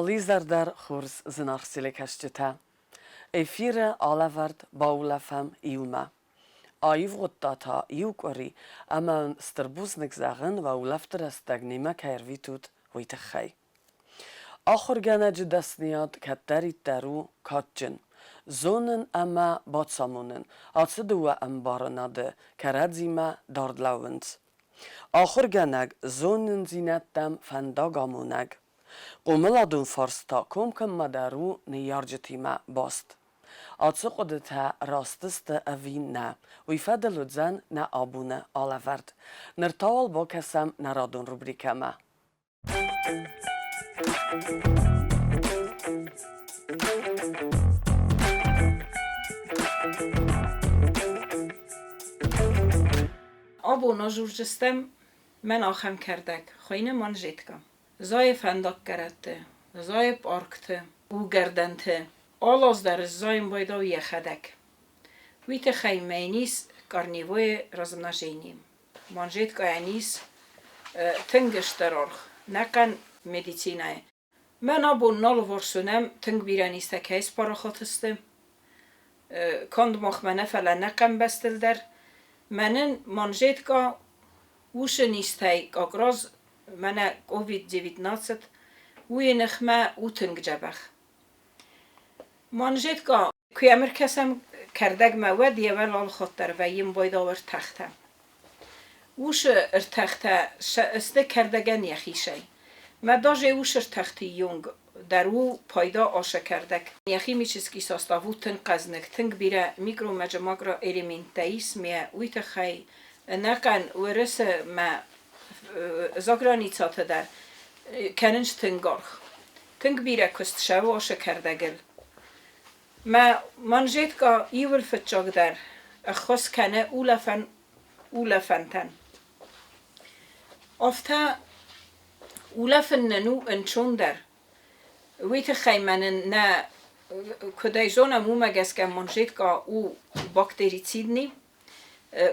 Алы изӕр дӕр хорз зынаргъ телекӕсджытӕ! Эфиры алӕвӕрд баулӕфӕм иумӕ. Аивгъуыдта та иу къуыри ӕмӕ уын стыр бузныг зӕгъын уӕ улӕфты рӕстӕг немӕ кӕй ӕрвитут, уый тыххӕй. Ахуыргӕнӕджы дӕсныйад кӕддӕриддӕр у кадджын. Зонын ӕмӕ бацамонын ацы дыууӕ ӕмбарынады кӕрӕдзимӕ дард лӕууынц. Ахуыргӕнӕг зонындзинӕдтӕм фӕндагамонӕг. Хъомыладон фарст та комкоммӕдӕр у ныййарджытимӕ баст. Ацы хъуыдытӕ раст сты ӕви нӕ, уый фӕдыл уыдзӕн нӕ абоны алӕвӕрд. Ныр та уал бакӕсӕм нӕ радон рубрикӕмӕ. Абон ӕвзурдзыстӕм мӕн ахӕм кӕрдӕг, хуыйны манжетка. Зайы фӕндаггӕрӕтты, зайы паркты, уыгӕрдӕнты. Алы аз дӕр сзайын байдау йӕхӕдӕг. Уый тыххӕй мӕн ис корневое размножение. Манжеткайӕн ис тынг стыр аргъ нӕхъӕн медицинӕйы. Мӕн абон нал варсунӕм тынг бирӕ низтӕ кӕй спарахат сты. Канд махмӕ нӕ, фӕлӕ нӕ хъӕмбӕстыл дӕр. Мӕнӕн манжетка уыцы низтӕй как раз мӕнӕ COVID-19 уый ныхмӕ у тынг дзӕбӕх. Манжетка куы йӕм ӕркӕсӕм кӕрдӕгмӕ, уӕд йӕ уӕлӕ алыхатт дӕр вӕййы ӕмбойдау ӕртӕхтӕ. Уыцы ӕртӕхтӕ сты кӕрдӕгӕн йӕхицӕй. Мӕ даже уыцы ӕртӕхты онг дӕр у пайда ацы кӕрдӕг. Йӕ химический состав у тынг хъӕзныг, тынг бирӕ микро- макроэлементтӕ ис ме уый тыххӕй ӕнӕхъӕн Уӕрӕсе мӕ заграницаты дӕр кӕнынц тынг аргъ. Тынг бирӕ куыст цӕуы ацы кӕрдӕгыл. Мӕ манжетка иуыл фыццагдӕр ӕххуыс кӕны улӕфӕн улӕфӕнтӕн. Афтӕ улӕфын нын у ӕнцондӕр. Уый тыххӕй мӕнӕн нӕ куыд ӕй зонӕм, уымӕ гӕсгӕ манжетка у бактерицидный,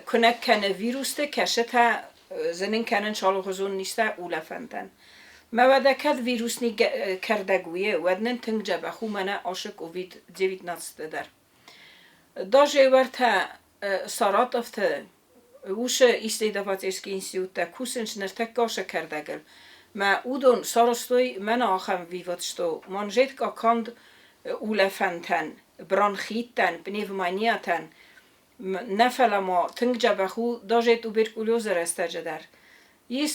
куынӕг кӕны вирусты, кӕцытӕ зынын кӕнынц алыгъуызон низтӕ улӕфӕнтӕн. Мӕ уӕдӕ кӕд вирусни кӕрдӕг у, уӕд нын тынг дзӕбӕх у мӕнӕ ацы COVID-19 дӕр. Даже уӕртӕ Саратовты уыцы исследовательский институттӕ кусынц ныртӕккӕ ацы кӕрдӕгыл. Мӕ уыдон сарӕзтой мӕнӕ ахӕм вывод, что манжетка канд улӕфӕнтӕн, бронхиттӕн, пневмониятӕн нӕ фӕлӕ ма тынг дзӕбӕх у даже туберкулезы рӕстӕджы дӕр. Ис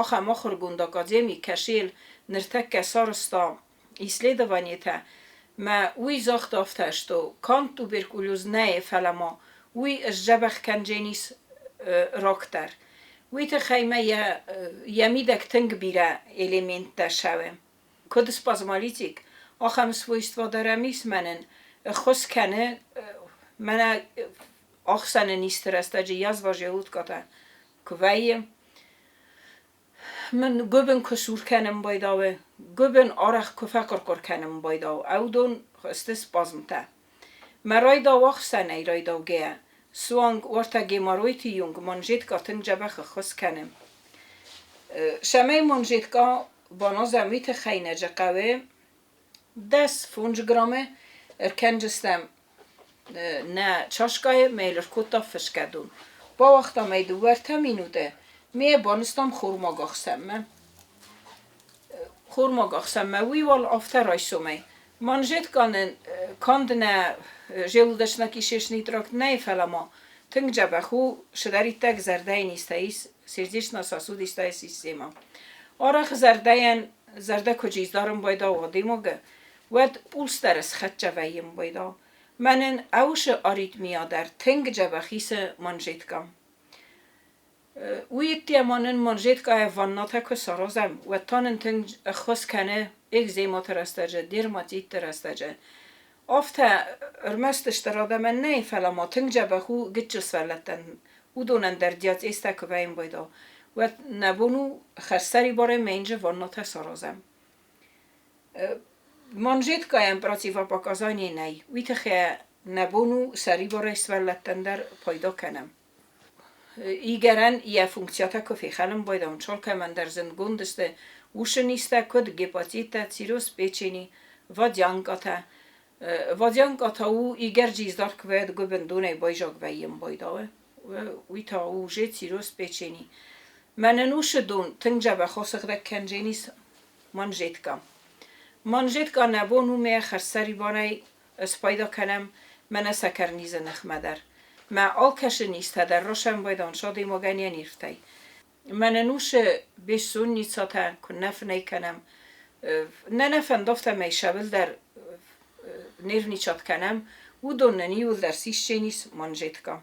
ахӕм ахуыргонд академик, кӕсел ныртӕккӕ сарӕзта исследованиетӕ, мӕ уый загъта афтӕ, что канд туберкулез нӕ, фӕлӕ ма уый сдзӕбӕх кӕндзӕнис рак дӕр. Уый тыххӕй мӕ йӕ мидӕг тынг бирӕ элементтӕ цӕуы. Куыд спазмолитик, ахӕм свойство дӕр ӕм ис мӕнӕн, ӕххуыс кӕны мӕнӕ ӕхсӕны низты рӕстӕджы язва желудкатӕ куы вӕййы. Мын гуыбын куы сур кӕнын байдауы, гуыбын арӕх куы фӕхъуыр-хъуыр кӕнын байдауы, ӕуыдон сты спазмтӕ. Мӕ райдау ӕхсӕнӕй райдаугӕйӕ, суанг уӕртӕ геморройты онг манжетка тынг дзӕбӕх ӕххуыс кӕны. Цӕмӕй манжетка баназӕм, уый тыххӕй нӕ дзы хъӕуы 10-5 граммы ӕркӕндзыстӕм нӕ чашкӕйы мӕ йыл ӕркодта фысгӕ дон. Бауагътам ӕй дыууӕ-ӕртӕ минуты, ме банызтам хормаг ӕхсӕнмӕ. Хормаг ӕхсӕнмӕ уый уал афтӕ райсомӕй. Манжетка нын канд нӕ желудочно-кишечный тракт нӕй, фӕлӕ ма тынг дзӕбӕх у, цыдӕриддӕр зӕрдӕйы низтӕ ис, сердечно-сосудистая система. Арӕх зӕрдӕйӕн зӕрдӕ куы джиздарын байдауы адӕймагы, уӕд пульс дӕр схӕццӕ вӕййын байдау. Мӕнӕн ӕусы аритмия дӕр тынг дзӕбӕх исы манжетка. Уый ма нын манжеткӕйӕ ваннӕтӕ куы саразӕм, уӕд та нын тынг ӕххуыс кӕны экзематы рӕстӕджы, дерматитты рӕстӕджы. Афтӕ ӕрмӕст стыр адӕмӕн нӕй, фӕлӕ ма тынг дзӕбӕх у гыццыл сывӕллӕттӕн. Уыдонӕн дӕр диатезтӕ куы вӕййын байдау, уӕд нӕ бон у хӕрзсӕрибарӕй мӕнджы ваннӕтӕ саразӕм. Манжеткӕйӕн противопоказани нӕй, уый тыххӕй нӕ бон у сӕрибарӕй сывӕллӕттӕн дӕр пайда кӕнӕм. Игӕрӕн йӕ функциятӕ куы фехӕлын байдайынц, алкӕмӕн дӕр зындгонд сты. Усы низтӕ куыд гепатиттӕ, цирроз печени, водянкӕтӕ. Водянкӕ та у игӕрджиздӕр куы гуыбындонӕй байзаг вӕййын байдауы. Уый та у уже цирроз печени. Мӕнӕн усы дон тынг дзӕбӕх асыгъдӕг кӕндженис манжетка. Манжетка нӕ бон у мӕ хӕрзсӕрибарӕй спайда кӕнӕм мӕнӕ сӕкӕрнизы ныхмӕ дӕр. Мӕ алкӕсы низтӕ дӕр росӕнбайдан садӕймагӕн йӕ нервтӕй. Мӕнӕн усы бессонницатӕ куыннӕ фынӕй кӕнӕм. Нӕ нӕ фӕнды афтӕмӕй сӕвыл дӕр нервничат кӕнӕм, уыдон нын иуылдӕр сисченис манжетка.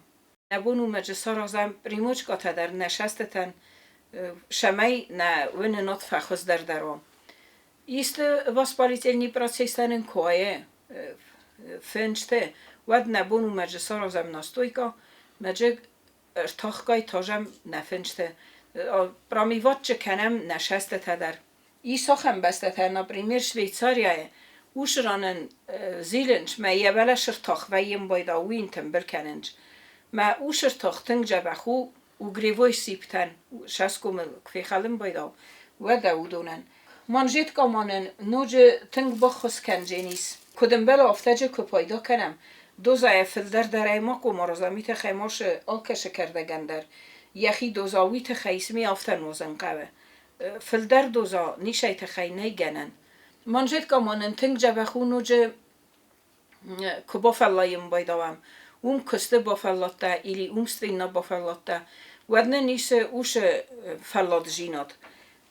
Нӕ бон у мӕджы саразӕм примочкатӕ дӕр нӕ сӕстытӕн, цӕмӕй нӕ уынынад фӕхуыздӕр дӕр уа. Исты воспалительный процесстӕ нын куы уайы фынджты, уӕд нӕ бон у мӕджы саразӕм настойка, мӕджы ӕртахгай тазӕм нӕ фынджты. Промыватчы кӕнӕм нӕ сӕстытӕ дӕр. Ис ахӕм бӕстӕтӕ, например, Швейцарияйы, уыцы ранӕн зилынц, мӕ йӕ бӕласы ртах вӕййын байда, уый йын тымбыл кӕнынц. Мӕ уыцы ртах тынг дзӕбӕх у угревой сиптӕн, сӕсгомыл куы фехӕлын байдау, уӕдӕ уыдонӕн. Манжетка ма нын ноджы тынг баххуыс кӕндзӕнис. Куыд ӕмбӕлы, афтӕджы куы пайда кӕнӕм, дозӕйӕ фылдӕр дӕр ӕй ма хъуамӕ аразӕм, уый тыххӕй ма сы алкӕцы кӕрдӕгӕн дӕр йӕхи доза уый тыххӕй цыми афтӕ нуазын хъӕуы. Фылдӕр доза нисӕй тыххӕй нӕй гӕнӕн. Манжетка ма нын тынг дзӕбӕх у ноджы куы бафӕллайын байдауӕм, уым куысты бафӕлладтӕ или умственно бафӕлладтӕ, уӕд нын ис усы фӕлладдзинад.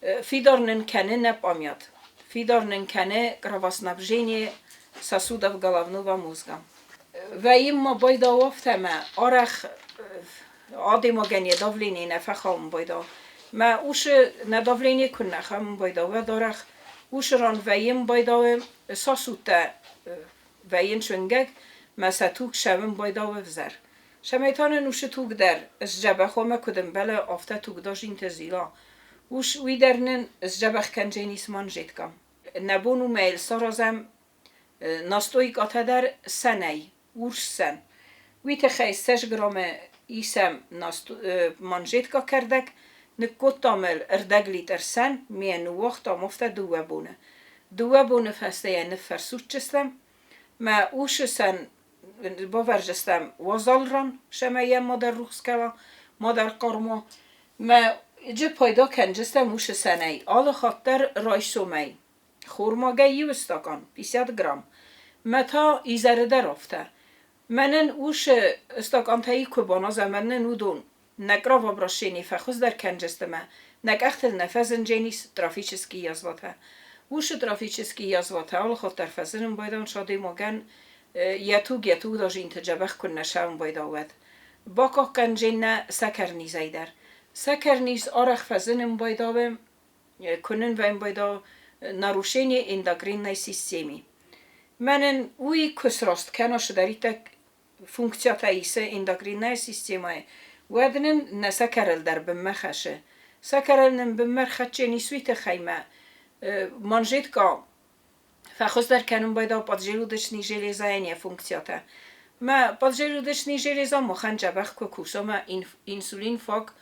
Фидар нын кӕны нӕ памят, фидар нын кӕны кровоснабжение сосудов головного мозга. Вӕййын ма байдау афтӕ мӕ арӕх адӕймагӕн йӕ давление нӕ фӕхауын байдау. Мӕ усы нӕ давление куы нӕ хауын байдау, уӕд арӕх усы ран вӕййын байдауы сосудтӕ вӕййынц уынгӕг, мӕ сӕ туг сӕвын байдауы ӕвзӕр. Цӕмӕй та нын усы туг дӕр сдзӕбӕх уа ӕмӕ куыд ӕмбӕлы, афтӕ тугдадзинтӕ зила. Ус уый дӕр нын сдзӕбӕх кӕндзӕнис манжетка. Нӕ бон у мӕ йыл саразӕм настойкатӕ дӕр сӕнӕй, урс сӕн. Уый тыххӕй 20 граммы исӕм манжетка кӕрдӕг, ныккодтам ыл ӕрдӕг литр сӕн, ме ныууагътам афтӕ 2 боны. 2 боны фӕстӕ йӕ ныффӕрсудджыстӕм. Мӕ усы сӕн бавӕрдзыстӕм уазал ран, цӕмӕй йӕм мадӕр рухс кӕла, мадӕр хъарм уа. Мӕ джы пайда кӕнджыстӕм усы сӕнӕй алы хатт дӕр райсомӕй. Хормагӕй иу стакан, 50 грамм. Мӕ та изӕры дӕр афтӕ. Мӕнӕн усы стакантӕй куы баназӕм, мӕнӕн уыдон нӕ кровообращение фӕхуыздӕр кӕнджысты мӕ нӕ къӕхтыл нӕ фӕзындженис трофический язватӕ. Усы трофический язватӕ алы хатт дӕр фӕзынын байдауынц адӕймагӕн йӕ туг йӕ тугдадзинты дзӕбӕх куыннӕ сӕуын байдауы, уӕд. Бахъахъхъӕнджен нӕ сӕкӕрнизӕй дӕр. Сӕкӕрниз арӕх фӕзынын байдауы, куы нын вӕййын байдауы нарушение эндокринной системы. Мӕнӕн уый куы сраст кӕна цыдӕриддӕр функциятӕ исы эндокринная системӕйы, уӕд нын нӕ сӕкӕрыл дӕр бынмӕ хӕссы. Сӕкӕрыл нын бынмӕ рхӕцджен ис уый тыххӕй мӕ манжетка фӕхуыздӕр кӕнын байдау поджелудочный железайӕн йӕ функциятӕ. Мӕ поджелудочный железа махӕн дзӕбӕх куы куса мӕ инсулин фаг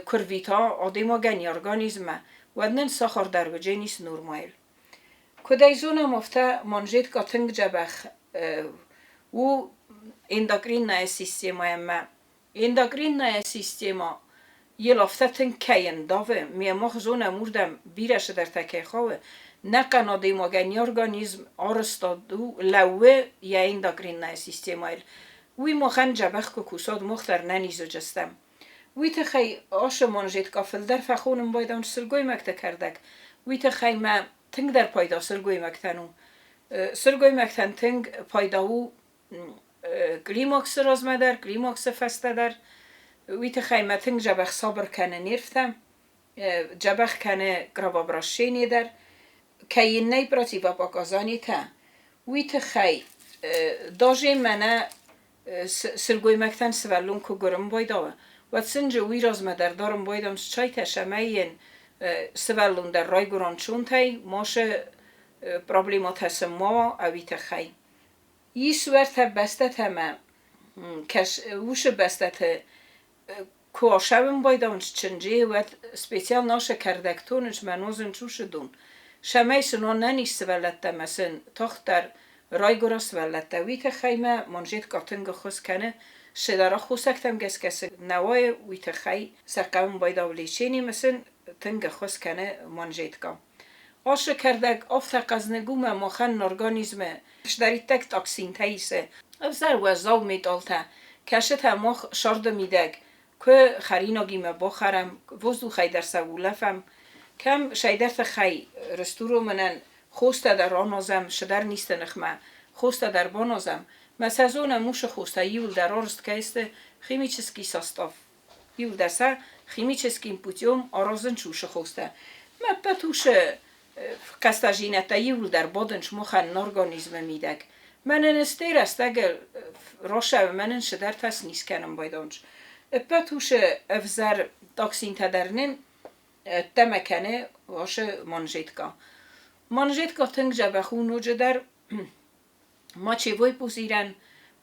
куы рвита адӕймагӕн йӕ организммӕ, уӕд нын сахар дӕр уыдзӕнис нормайыл. Куыд ӕй зонӕм, афтӕ манжетка тынг дзӕбӕх у эндокринная системӕйӕн мӕ эндокринная система йыл афтӕ тынг кӕй ӕндавы, ме мах зонӕм, уырдӕм бирӕ цыдӕртӕ кӕй хауы, нӕхъӕн адӕймагӕн йӕ организм арӕзтад у, лӕууы йӕ эндокринная системӕйыл. Уый махӕн дзӕбӕх куы куса, мах дӕр нӕ низ уыдзыстӕм. Уый тыххӕй ацы манжетка фылдӕр фӕхонын байдауынц сылгоймӕгты кӕрдӕг. Уый тыххӕй мӕ тынгдӕр пайда сылгоймӕгтӕн у. Сылгоймӕгтӕн тынг пайда у климаксы размӕ дӕр, климаксы фӕстӕ дӕр. Уый тыххӕй мӕ тынг дзӕбӕх сабыр кӕны нервтӕ, дзӕбӕх кӕны кровообращение дӕр. Кӕй йын нӕй противопоказанитӕ, уый тыххӕй даже мӕнӕ сылгоймӕгтӕн сывӕллон куы гуырын байдауы, уӕд сын же уый размӕ дӕр дарын байдауынц чайтӕ, цӕмӕй йын сывӕллон дӕр райгуырон чонтӕй мацы проблематӕ сын ма уа, ӕви тыххӕй. Ис уӕртӕ бӕстӕтӕ мӕ уыцы бӕстӕты. Куы ашӕвын байдауынц чынджы, уӕд специал наша кӕрдӕг тонынц мӕ нозынц усы дон. Сӕмӕй сын ӕнӕниз сывӕллӕттӕ мӕ сын тагъддӕр райгуыра сывӕллӕттӕ. Уый тыххӕй мӕ манжетка тынг ӕххуыс кӕны. Седар аххосӕгтӕм гӕсгӕ сын нӕ уайы, уый тыххӕй сӕ хъӕуын байдауы лечение мӕ сын тынг ӕххуыс кӕны манжетка. Ашы кӕрдӕг афтӕ хъӕзныг у мӕ махӕн организмы цыдӕриддӕр токсинтӕ исы. Ӕвзӕр уӕззау металлтӕ, кӕцытӕ мах сӕрды мидӕг куы хӕринагимӕ бахӕрӕм, воздухӕй дӕр сӕ улӕфӕм, кӕм сӕйдӕр тыххӕй рыстуромынӕн хостӕ дӕр аназӕм, цыдӕр низты ныхмӕ хостӕ дӕр баназӕм. Мӕ сӕ зонӕм, уыцы хостӕ иуылдӕр арызт кӕй сты химический состав иуылдӕр сӕ химическим путем аразынц уыцы хостӕ. Мӕ ӕппӕт уыцы хъӕстӕзинӕдтӕ иуылдӕр бадынц махӕн организмы мидӕг. Мӕнӕн стӕй рӕстӕг росӕвы мӕнӕн цыдӕртӕ сниз кӕнын байдауынц. Ӕппӕт уыцы ӕвзӕр токсинтӕ дӕр нын ӕддӕмӕ кӕны ашы манжетка. Манжетка тынг дзӕбӕх у ноджыдӕр мочевой пузырӕн,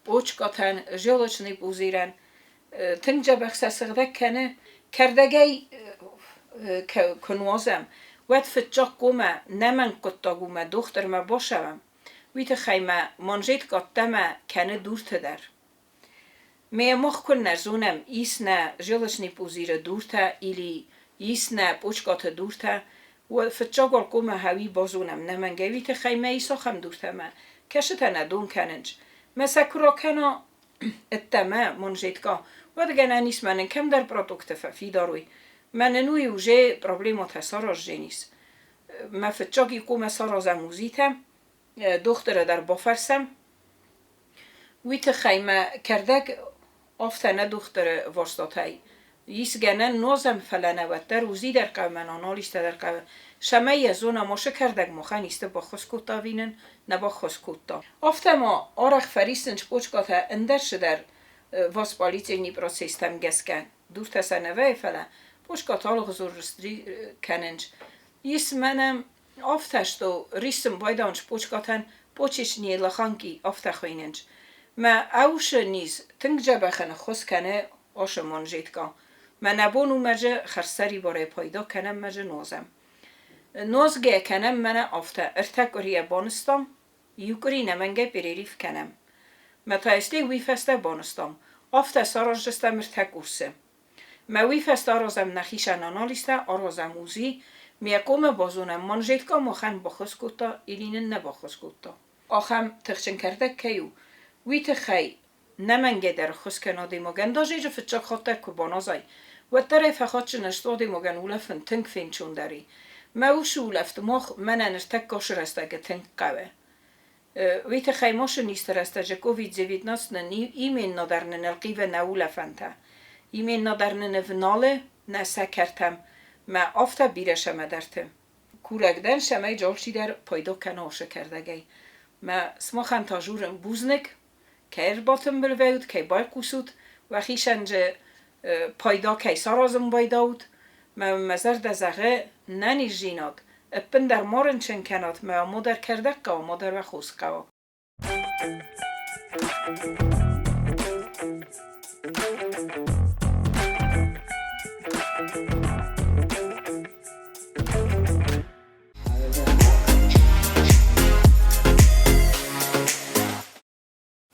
почкатӕн, желчный пузырӕн. Тынг дзӕбӕх сӕ сыгъдӕг кӕны. Кӕрдӕгӕй куы нуазӕм, уӕд фыццаг комӕ нӕмӕнг хъуыддаг у мӕ дохтырмӕ бацӕуӕм. Уый тыххӕй мӕ манжетка ӕддӕмӕ кӕны дурты дӕр. Ме мах куыннӕ зонӕм, ис нӕ желчный пузыры дуртӕ или ис нӕ почкаты дуртӕ, фыццаг уал хъуамӕ базонӕм нӕмӕнгӕй уый тыххӕй мӕ ис ахӕм дуртӕ мӕ кӕцытӕ нӕ дон кӕнынц. Мӕ сӕ куы ракӕна ӕддӕмӕ манжетка, уӕд гӕнӕн ис мӕнӕн кӕмдӕр продукты фӕфидар уой. Мӕнӕн уый уже проблематӕ сараздзӕнис. Мӕ фыццаги хъуамӕ саразӕм УЗИтӕ, дохтыры дӕр бафӕрсӕм. Уый тыххӕй мӕ кӕрдӕг афтӕ нӕ дохтыры варстатӕй. Ис гӕнӕн нозӕм, фӕлӕ нӕ уӕддӕр УЗИ дӕр хъӕуы, мӕн анализтӕ дӕр хъӕуы. Цӕмӕй йӕ зонӕм, ашы кӕрдӕг махӕн исты баххуыс кодта ӕви нын нӕ баххуыс кодта. Афтӕ ма арӕх фӕриссынц почкатӕ ӕндӕр цыдӕр воспалительный процесстӕм гӕсгӕ. Дуртӕ сӕ нӕ вӕййы, фӕлӕ почкатӕ алыгъуызон рыстри кӕнынц. Ис мӕнӕ афтӕ, что риссын байдауынц почкатӕн почечные лоханки афтӕ хуыйнынц. Мӕ ӕусы низ тынг дзӕбӕхӕн ӕххуыс кӕны ашы манжетка. Мӕнӕ бон у мӕ дзы хӕрзсӕрибарӕй пайда кӕнӕм мӕ дзы нуазӕм. Нуазгӕ кӕнӕм мӕнӕ афтӕ, ӕртӕ къуырийӕ банызтам, иу къуыри нӕмӕнгӕй перерыв кӕнӕм. Мӕ та стӕй уый фӕстӕ банызтам. Афтӕ сараздзыстӕм ӕртӕ курсы. Мӕ уый фӕстӕ аразӕм нӕхицӕн анализтӕ, аразӕм УЗИ, ме комӕ базонӕм, манжетка махӕн баххуыс кодта или нын нӕ баххуыс кодта. Ахӕм тыхджын кӕрдӕг кӕй у, уый тыххӕй нӕмӕнгӕй дӕр ӕххуыс кӕны адӕймагӕн. Даже фыццаг хатт дӕр куы баназай, уӕддӕр ӕй фӕхатджын сты адӕймагӕн улӕфын тынг фенцондӕр и. Мӕ уыцы улӕфт мах мӕнӕ ныртӕккӕ ашы рӕстӕджы тынг хъӕуы. Уый тыххӕй машинисты рӕстӕджы COVID-19 нын именно дӕр нын ӕлхъивы нӕ улӕфӕнтӕ. Именно дӕр нын ӕвналы нӕ сӕкӕртӕм, мӕ афтӕ бирӕ сӕмӕдӕрты. Курӕг дӕн, цӕмӕй алчидӕр пайда кӕна ашы кӕрдӕгӕй. Мӕ сымахӕн та журын бузныг, кӕй ӕрбатымбыл вӕййут, кӕй байхъусут, уӕхицӕн дзы пайда кӕй саразын байдаут. Мӕ мӕ зӕрдӕ зӕгъы нӕниздзинад, ӕппындӕр ма рынчын кӕнат, мӕ амодӕр кӕрдӕг хъӕуы, амодӕр уӕ хос хъӕуы.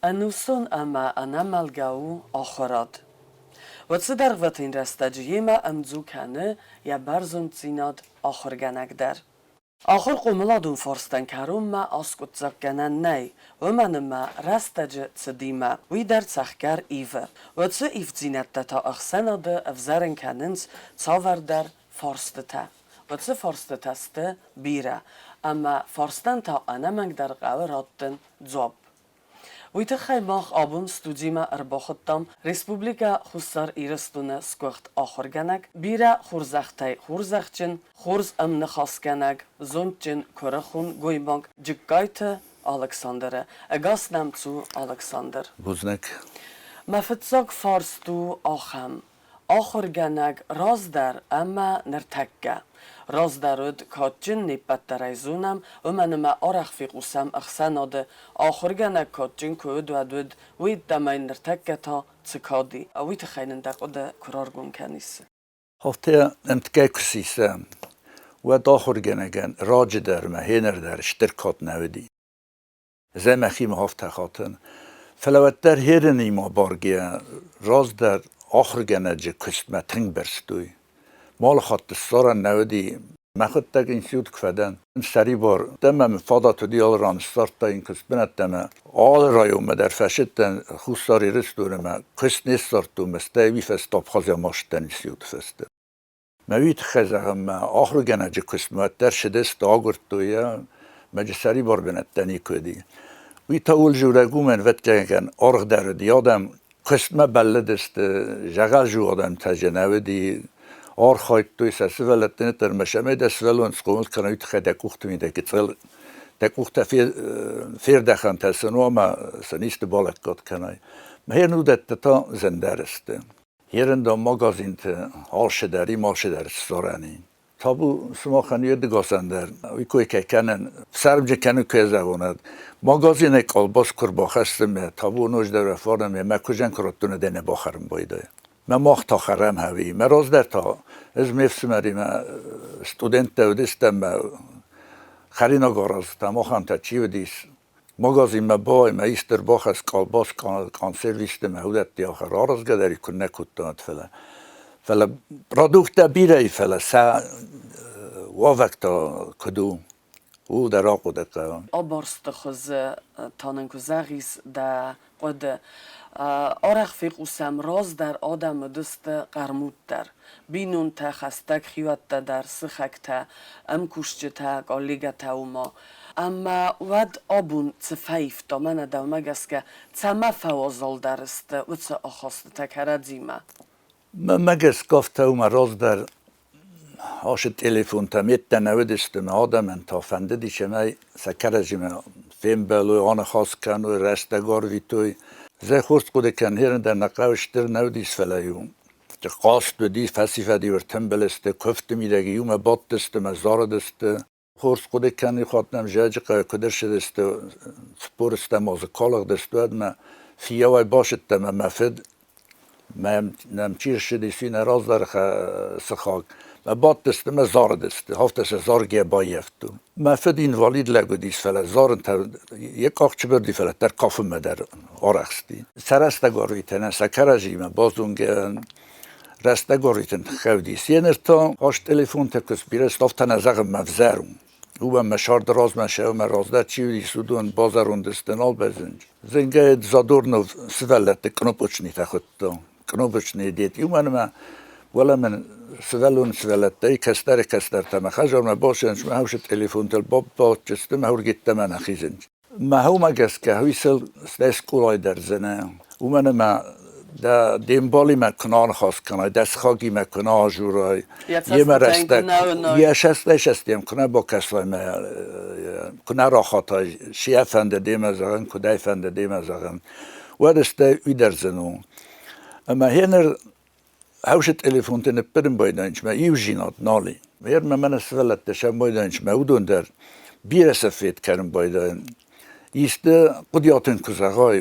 Ӕнусон ӕмӕ ӕнӕмӕлгӕ у ахуырад. Уыцы дӕргъвӕтин рӕстӕджы йемӕ ӕмдзу кӕны йӕ бӕрзонддзинад ахуыргӕнӕг дӕр. Ахуыр-хъомыладон фарстӕн кӕронмӕ аскъуыддзаггӕнӕн нӕй, уымӕн ӕмӕ рӕстӕджы цыдимӕ уый дӕр цӕхгӕр ивы. Уыцы ивддзинӕдтӕ та ӕхсӕнады ӕвзӕрын кӕнынц цавӕрдӕр фарстытӕ. Уыцы фарстытӕ сты бирӕ, ӕмӕ фарстӕн та ӕнӕмӕнгдӕр хъӕуы раттын дзуапп. Уый тыххӕй мах абон студимӕ ӕрбахуыдтам Республикӕ Хуссар Ирыстоны сгуыхт ахуыргӕнӕг, бирӕ хорзӕхтӕй хорзӕхджын, хорз ӕмныхасгӕнӕг, зондджын, куырыхон гоймаг Джыккайты Алыксандры. Ӕгас нӕм цу, Алыксандр! Бузныг. Мӕ фыццаг фарст у ахӕм. Ахуыргӕнӕг раздӕр ӕмӕ ныртӕккӕ. Раздӕр уыд кадджын, не ппӕт дӕр ӕй зонӕм, уымӕн ӕмӕ арӕх фехъусӕм ӕхсӕнады, ахуыргӕнӕг кадджын куы уыд, уӕд уыд, уый йеддӕмӕ йын ныртӕккӕ та цы кад и, уый тыххӕй нын дӕ хъуыды куы раргом кӕнис. Афтӕ ӕмткӕй куы сисӕм, уӕд ахуыргӕнӕгӕн раджы дӕр ӕмӕ хеныр дӕр стыр кад нӕ уыди. Ӕз ӕй мӕхимӕ афтӕ хатын. Фӕлӕ уӕддӕр херынимӕ баргӕ раздӕр ахуыргӕнӕджы куыстмӕ тынг бырстой. Малы хатт ссарӕн нӕ уыди. Мӕхуыдтӕг институт куы фӕдӕн, сӕрибар ӕмӕ мын фадат уыди алы ран ссардтаин куыстбынӕттӕ ӕмӕ алы районмӕ дӕр фӕсидтӕн Хуссар Ирыстонмӕ. Куыст не ссардтон, мӕ стӕй уый фӕстӕ Абхазиа мастдӕн институты фӕстӕ. Мӕ уый тыххӕй зӕгъын, мӕ ахуыргӕнӕджы куыстмӕ уӕддӕр сыдысты, агуырдтой йӕ, мӕ сӕрибар бынӕттӕ никуы уыди. Уый та ууыл дзурӕг у, мӕн ӕвӕццӕгӕн аргъ дӕр уыди. Адӕм куыстмӕ бӕллыдысты, зӕгъӕлзу адӕмтӕ дзы нӕ уыди, архайдтой сӕ сывӕллӕтты ныттӕрмӕ, цӕмӕй дӕ сывӕллон схъомыл кӕна, уый тыххӕй дӕ къухты мидӕг гыццыл дӕ къухтӕ фердӕхӕнтӕ сын уа ӕмӕ сын исты балӕггад кӕнай. Мӕ уыдӕттӕ та зындӕр сты. Ерындон магазинты алцыдӕр и алцыдӕр ссарӕн Табу сымахӕн ердыгасӕн дӕр уый кой кӕй кӕнын, фсӕрмджын кӕнын куы зӕгъон, магазинӕй къалбас куы рбахӕссын мӕ табу ноджыдӕр ӕфарӕн мӕ куызӕн куы радтон, дӕ нӕ бахӕрын байдайы. Мӕ мах та хӕрӕм хӕви. Мӕ раздӕр та ӕз ме фсымӕримӕ студенттӕ уыдыстӕм, мӕ хӕринаг арӕзтам, ахӕмтӕ чи уыдис, Магазинмӕ бай, мӕ исты ӕрбахӕсс къалбас, консервисты мӕ уыдӕтты ахӕр аразгӕ дӕр куыннӕ кодтон, фӕлӕ фӕлӕ продукттӕ бирӕ и, фӕлӕ сӕ уавӕр та куыд у, ууыл дӕр ахъуыды хъӕуы. Абарсты хуызы та нын куы зӕгъис дӕ хъуыды. Арӕх фехъусӕм, раздӕр адӕм уыдысты хъӕрмуддӕр. Бинонтӕ, хӕстӕг хиуӕттӕ дӕр, сыхӕгтӕ, ӕмкусджытӕ, коллегӕтӕ уымӕ. Ӕмӕ уӕд абон цы фӕивта, мӕнӕ дӕумӕ гӕсгӕ, цӕмӕ фӕуазалдӕр сты уыцы ахастытӕ кӕрӕдзимӕ? Мӕнмӕ гӕсгӕ афтӕ у, мӕ раздӕр ацы телефонтӕ меттӕ нӕ уыдысты, мӕ адӕмӕн та фӕндыди, цӕмӕй сӕ кӕрӕдзимӕ фембӕлой, аныхас кӕной, рӕстӕг арвитой. Зӕй хорз хъуыды кӕн, херын дӕр нӕ хъӕуы стыр нӕ уыдис, фӕлӕ-иу хъазт уыди, фӕсивӕд-иу ӕртымбыл сты, куывдты мидӕг иумӕ бадтысты мӕ зарыдысты. Хорз хъуыды кӕны, хатт нӕм Зӕджыхъӕуы куыд ӕрцыдысты, 40 азы калыгъдысты, уӕд мӕ фиййауӕй басыдтӕн ӕмӕ мӕ фыд нӕм чи ссыдис, уый нӕ раздӕры сыхаг. Мӕ бадтысты мӕ зарыдысты, афтӕ сӕ заргӕ баййӕфтон. Мӕ фыд инвалид лӕг уыдис, фӕлӕ зарынтӕ йӕ къах чыбырди, фӕлӕ дӕр кафынмӕ дӕр арӕхсти. Сӕ рӕстӕг арвитӕн сӕ кӕрӕдзимӕ базонгӕ рӕстӕг арвитын хъӕудис. Еныр та ас телефонтӕ куы сбирӕ сты, афтӕ нӕ зӕгъын мӕ взӕр у. Уымӕн мӕ сӕрды размӕ сӕумӕ раздӕр чи уыдис, уыдон базӕронд сты, нал бӕззынц. Зынгӕ Задорнов сывӕллӕтты кнопочныйтӕ хуыдта. Кнопочные дети. Уымӕн ӕмӕ уӕлӕ мын сывӕллон сывӕллӕттӕй кӕстӕры кӕстӕртӕ мӕ хӕдзармӕ бацӕуынц, мӕ хаусы телефонтыл бабадтысты, мӕ хургеттӕмӕ нӕ хизынц. Мӕ хъӕумӕ гӕсгӕ уый сыл стӕй скъолайы дӕр зыны, уымӕн ӕмӕ дӕ де мбалимӕ куы нӕ аныхас кӕнай, дӕ сыхагимӕ куы нӕ азурай, йемӕ рӕстӕг йӕ сӕстӕй сӕстӕм куы нӕ бакӕсай мӕ куы нӕ рахатай, цы йӕ фӕнды демӕ зӕгъын, куыд ӕй фӕнды демӕ зӕгъын, уӕд стӕй уый дӕр зын у. Ӕмӕ гъеныр Хӕусы телефонты ныппырын байдайынц мӕ иудзинад нал и. Гъер мӕ мӕнӕ сывӕллӕттӕ сӕм байдайынц мӕ уыдон дӕр бирӕ сӕ фед кӕнын байдайын. Исты хъуыдиат ын куы зӕгъай,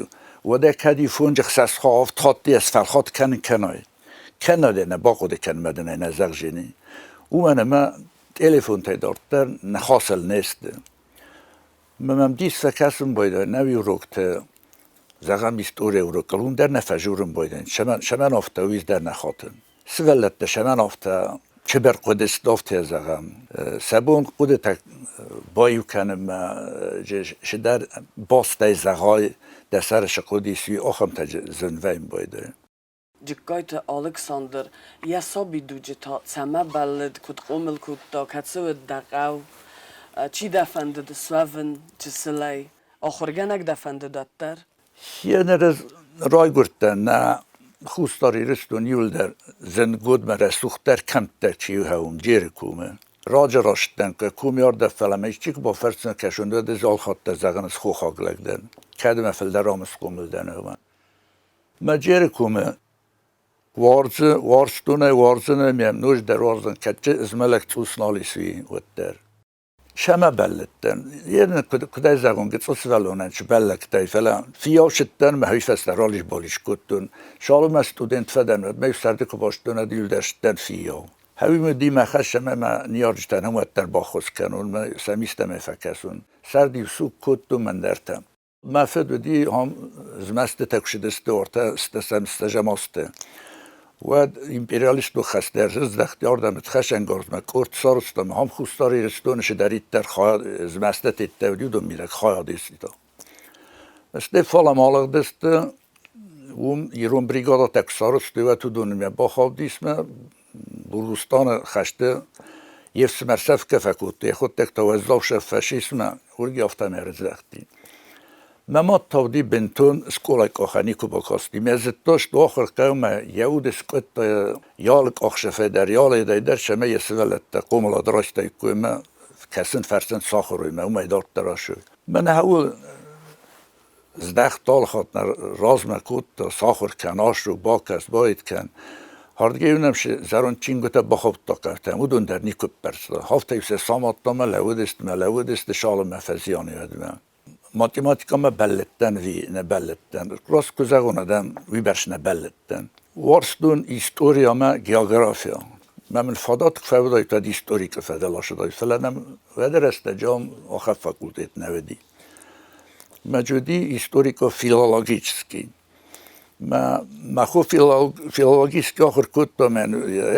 уӕдӕ кӕд иу фонджы хсӕз авд хатты йӕ сфӕлхат кӕнын кӕнай, кӕнӕ дӕ нӕ бахъуыды кӕн мӕ дын ӕй нӕ зӕгъзини. Уымӕн ӕмӕ телефонтӕй дарддӕр ныхасыл не сты. Мӕм дис фӕкӕсын байдайы нӕ урокты, зӕгъӕм, историйы урокыл, уым дӕр нӕ фӕжурын байдайын, цӕмӕн афтӕ, уый дӕр нӕ хатын. Сывӕллӕттӕ цӕмӕн афтӕ чидӕр хъуыды афтӕ зӕгъӕм, сӕ бон хъуыдытӕ баиу кӕнынмӕ цыдӕр бастӕй зӕгъай, дӕ сӕры цы хъуыды ис, уый ахӕмтӕ зын вӕййын байдайы. Джыккайты Алыксандр йӕ сабидуджы та цӕмӕ бӕллыд, куыд хъомыл кодта, кӕцы уыд дӕ хъӕу, чи дӕ фӕндыд суӕвын чысылӕй, ахуыргӕнӕг дӕ фӕндыд уӕддӕр? Еныр ӕз райгуырдтӕн нӕ Хуссар Ирыстон иуылдӕр зындгондмӕ рӕсугъддӕр кӕмттӕ чи хауы, Джеры комы. Раджы растдӕн, коми ардӕм фӕлӕ мӕ исчи куы бафӕрсдзӕн кӕсын, уӕд ӕз алхатт дӕр зӕгъын, ӕз хохаг лӕг дӕн. Кӕд ӕмӕ фылдӕр ам схъомыл дӕн, уымӕн. Мӕ Джеры комы Уарзы, уарзтон ӕй, уарзын ӕй, ме ноджыдӕр уарзын, кӕд змӕлӕг цъус нал ис, уый уӕддӕр. Сӕмӕ бӕллыдтӕн. Йе куыд ӕй зӕгъон, гыццыл сывӕллонӕн цы бӕллӕгтӕй, фӕлӕ фиййау цыдтӕн, мӕ уый фӕстӕ ралис-балис кодтон. Цалынмӕ студент фӕдӕн, уӕдмӕ иу сӕрды куы базыдтон, уӕд иуылдӕр цыдтӕн фиййау. Хӕуи мӕ хӕс ӕмӕ мӕ ныййарджытӕн уӕддӕр баххуыс кӕнон, мӕ сӕм истӕмӕй фӕкӕсон. Сӕрд-иу суг кодтон ӕндӕртӕ. Мӕ фыд уыди ам змӕстытӕ куы цыдысты ортӕ стӕсӕм стӕсӕм азты. Уӕд империалистон хӕст ӕрыздӕхти ардӕм хӕсӕнгарзмӕ, къорд сарӕзтам, ам Хуссар Ирыстоны цыдӕриддӕр змӕстытӕ тедтӕ уыди, уыдон мидӕг хайад иста. Стӕй фалӕмӕ алыгъдысты, уым ирон бригадӕтӕ куы сарӕзтой, уӕд уыдонимӕ бахаудис мӕ Бургустаны хӕсты йе фсымӕр сӕфгӕ фӕкодта, йӕ хъуыддӕгтӕ уӕззау сӕф фӕсисмӕ, уырги афтӕмӕй ӕрыздӕхти. Мӕ мад та уыди бынтон скъолайы къахӕй никуы бакасти. Мӕ зыдта, что ахуыр хъӕумӕ йӕ уды скъуыдта йӕ алы къахсӕфӕй дӕр, йӕ алы едӕй дӕр, цӕмӕй йӕ сывӕллӕттӕ хъомылад райстаиккой ӕмӕ кӕсын фӕрсын сахуыр уой, мӕ уымӕй дарддӕр ацу. Мӕнӕ ауыл здӕхт алхатт нӕ размӕ кодта, сахуыр кӕн, ацу, бакӕс, баид кӕн. Ардыгӕй нӕм зӕронд чингуытӕ бахаудта хъӕутӕм, уыдон дӕр никуы ппӕрста. Афтӕ-иу сӕ самадта мӕ лӕууыдысты, мӕ лӕууыдысты цалынмӕ фӕзиан уӕдмӕ. Математикӕмӕ бӕллыдтӕн ӕви нӕ бӕллыдтӕн? Раст куы зӕгъон, адӕм уыйбӕрц нӕ бӕллыдтӕн. Уарзтон истори ӕмӕ географи. Мӕ мын фадат куы фӕуыдаид, уӕд историкы фӕдыл ацыдаид, фӕлӕ нӕм уӕды рӕстӕджы ам ахӕм факультет нӕ уыди. Мӕ уыди историко-филологический. Мӕ хо филологический ахуыр кодта, мӕ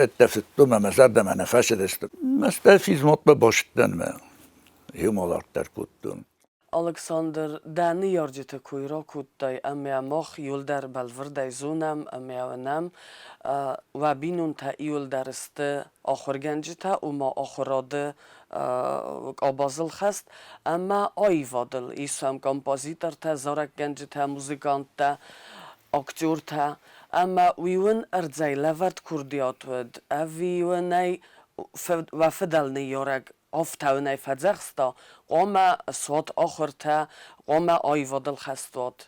ӕддӕ федтон, мӕ зӕрдӕмӕ нӕ фӕцыдысты. Мӕ стӕй физматмӕ бацыдтӕн мӕ иумӕ дарддӕр кодтон. Алыксандр, дӕ ныййарджыты кой ракодтай ӕмӕ мах иуылдӕр бӕлвырдӕй зонӕм ӕмӕ уынӕм, уӕ бинонтӕ иуылдӕр сты ахуыргӕнджытӕ, ома ахуырады къабазыл хӕст ӕмӕ аивадыл. Ис ӕм композитортӕ, зарӕггӕнджытӕ, музыканттӕ, актертӕ. Ӕмӕ уый уын ӕрдзӕй лӕвӕрд курдиат уыд, ӕви уын ӕй уӕ фыдӕл ныййарӕг афтӕуынӕй фӕдзӕхста, хъуамӕ суат ахуыртӕ, хъуамӕ аивадыл хӕст уат.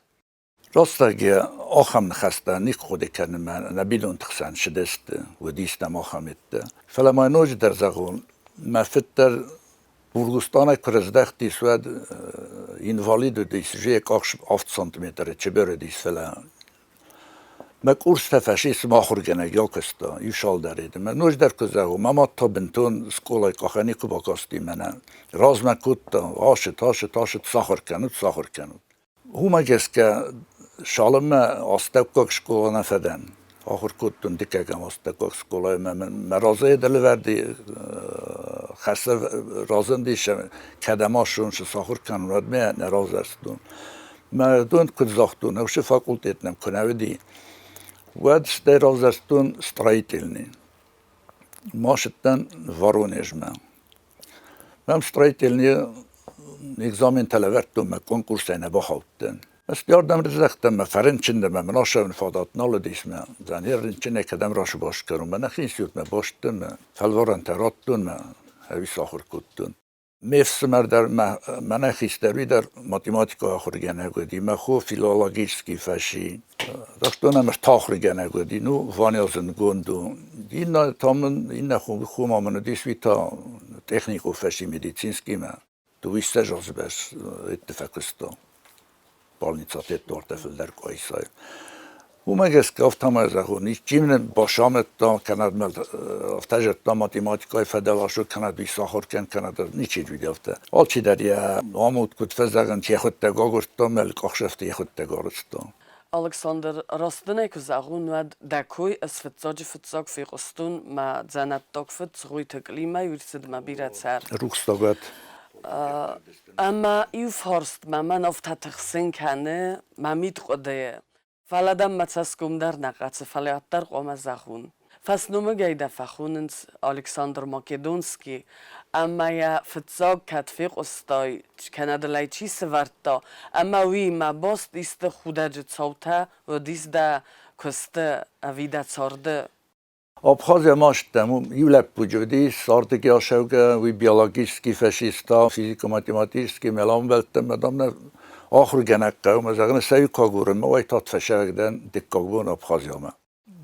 Рӕстӕги ахӕм ныхӕстӕ никуы кӕнын мӕ нӕ бинонты хсӕн цыдысты, уыдис нӕм ахӕметтӕ. Фӕлӕ ма ноджыдӕр зӕгъон, мӕ фыд дӕр Бургустанӕй куы рыздӕхтис, уӕд инвалид уыдис, йӕ къах 7 сантиметры чыбыр уыдис, фӕлӕ мӕ къурстӕ фӕсис мӕ ахуыргӕнӕг акуыста, иу салдӕры. Мӕ ноджыдӕр куы зӕгъон, мӕ мад та бынтон скъолайы къахӕй никуы бакасти мӕнӕ. Размӕ кодта, ашыт, ашыт, ашыт, сахуыр кӕнут, сахуыр кӕнут. Уымӕ гӕсгӕ цалынмӕ астӕуккаг скъола нӕ фӕдӕн, ахуыр кодтон дыккӕгӕм астӕуккаг скъолайы ӕмӕ мӕ разӕй дӕр лӕвӕрди хӕсӕ разындис, кӕдӕм ацӕуын, цы сахуыр кӕнын, уӕдмӕ нӕ равзӕрстон. Мӕ дон куыд загътон, уыцы факультет нӕм куы нӕ уыди, уӕд стӕй равзӕрстон строительный. Ма цыдтӕн Воронежмӕ. Мӕм строительный экзаментӕ лӕвӕрдтон, мӕ конкурсӕй нӕ бахаудтӕн. Ӕз ардӕм рыздӕхтӕн, мӕ фӕрынчын дӕн, мӕ мын ацӕуыны фадат нал уыдис, мӕ дзанер рынчынӕй кӕдӕм расыбас кӕнон, мӕ нӕхи институтмӕ бастдӕн, мӕ фӕлварӕнтӕ радтон, мӕ ӕви сахуыр кодтон. Ме фсымӕр дӕр мӕнӕ хистӕр, уый дӕр математикӕйы ахуыргӕнӕг уыди, мӕ хо филологический фӕци. Загътон ӕмӕ ахуыргӕнӕг уыди, ну, Ваня зындгонд у. Иннӕ та мын, иннӕ хо ма мын уыдис, уый та техникон фӕци медицинскиймӕ. Дыууиссӕдз азы бӕрц ӕдде фӕкуыста. Больницаты ӕддуартӕ фылдӕр къуайсайы. Уымӕ гӕсгӕ афтӕмӕй зӕгъон, исчи мын басамыдта, кӕнӕ афтӕ зыдта математикӕйы фӕдыл ахуыр кӕнӕд, уый сахуыр кӕн, кӕнӕ ничи уыди афтӕ. Алчидӕр йӕ амонд куыд фӕзӕгъынц, йӕхуыдтӕг агуырдта, мӕ къахсӕфты йӕхуыдтӕг арызта. Алыксандр, раст дын ӕй куы зӕгъон, уӕд дӕ кой ӕз фыццаджы-фыццаг фехъуыстон мӕ дзӕнӕттаг фыд Цгъойты Климӕй ӕрцыдмӕ бирӕ цӕр. Рухстагад. Ӕмӕ иу фарстмӕ мӕн афтӕ тыхсын кӕны мӕ мидхъуыдыйы. Фӕлӕ дӕм мӕ цӕсгом дӕр нӕ хъӕцы, фӕлӕ уӕддӕр хъуамӕ зӕгъон. Фӕсномыгӕй дӕ фӕхонынц Александр Македонский, ӕмӕ йӕ фыццаг кӕд фехъуыстай, кӕнӕ дыл ӕй чи сывӕрдта, ӕмӕ уыимӕ баст исты худӕджы цаутӕ уыдис дӕ куысты ӕви дӕ царды? Абхазия ма стӕм, иу лӕппуджы уыдис, ардыгӕй ацӕугӕ, уый биологический фӕсиста, физико-математический, мӕ ӕмбӕлттӕм, мӕ дам, нӕ ахуыргӕнӕг хъӕуы, мӕ зӕгъын, сӕ иу куы агурын, мӕ уайтагъд фӕсӕрӕг дӕн дыккаг бон Абхазиямӕ.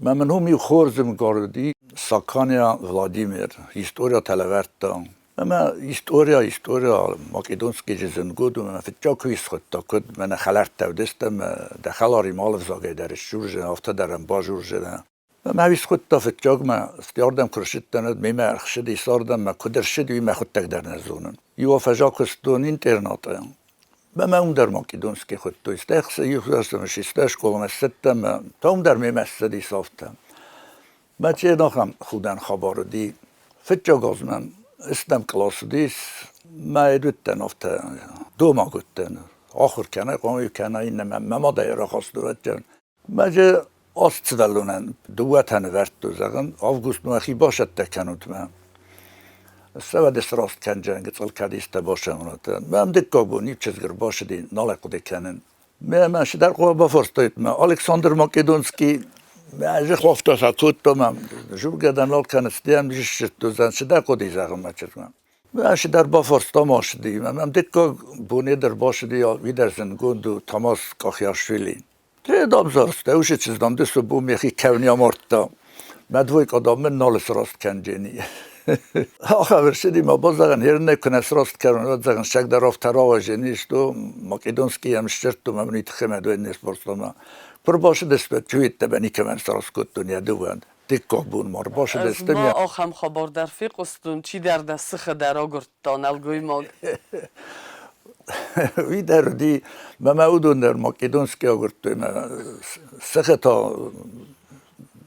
Мӕ мын уым иу хорз ӕмгар уыди, Саканя Владимир, история лӕвӕрдта. Ӕмӕ история, история, македонский же зындгонд у, ӕмӕ фыццаг куы исхуыдта, куыд мӕнӕ хӕлӕрттӕ уыдыстӕм, дӕ хӕларимӕ алы взагӕй дӕр сдзурдзынӕ, афтӕ дӕр ӕм базурдзынӕ. Ӕмӕ исхуыдта фыццагмӕ, ардӕм куы рцыдтӕн, уӕд мемӕ ӕрхсыдис ардӕм, мӕ куыд ӕрцыд, уый мӕхуыдтӕг дӕр нӕ зонын. Иу афӕдз акуыстон интернаты. Мӕ уым дӕр македонский хуыдтой. Стӕй иу систа скъоламӕ ссыдтӕн, та уым дӕр мемӕ ссыдис афтӕ. Мӕ чен ахӕм худӕн хабар уыди. Фыццаг аз мӕм стӕм кълас уыдис, мӕ уыдтӕн афтӕ домаг уыдтӕн. Ахуыр кӕнай, хъуамӕ кӕнай, иннӕ мӕ мадӕй рахастон. Мӕ аст сывӕллонӕн дыууӕтӕ нывӕрдтой, зӕгъын, август мӕхи басӕттӕ кӕнут мӕ. Ссӕуӕд сраст кӕнджӕн гыццыл кӕд исты басӕнут. Мӕм дыккаг бон иу чызг ӕрбацыди, нал ӕй хъуыды кӕнын. Мӕ цыдӕр хъуамӕ бафарстаид мӕ Александр Македонский мӕ ӕзы хофтӕ фӕкодта мӕ жургӕ дӕр нал кӕныс, дӕм ссыдтон, цыдӕр хъуыди зӕгъын мӕ чызгмӕ. Ӕз дӕр бафарста ма мӕм дыккаг боне дӕр бацыди, уый дӕр зындгонд у Тамаз Къахиашвили. Ты дам зарста, уыцы чызг дам ды субу мӕхи кӕуын амардта. Мӕ двойка дам мын нал сраст кӕнджени. Ахӕм ӕрцыди ма баззагъӕн, хернӕ куы нӕ сраст кӕнон, уӕд зӕгъын, сӕг дӕр афтӕ рауайдзӕни, что македонский ӕм сдзырдтон ӕмӕ мын тыххӕй мӕ дой не сборстон. Куы рбацыдысты, чуйттӕ никӕмӕн сраст кодтон йӕ дыууӕн. Дыккаг бон ма рбацыдысты. Ӕз ма ахӕм хабар дӕр фехъуыстон, чидӕр дӕ сыхы дӕр агуырдта нӕлгоймаг. Уый дӕр уыди, мӕ уыдон дӕр македонский агуырдтой, мӕ сыхы та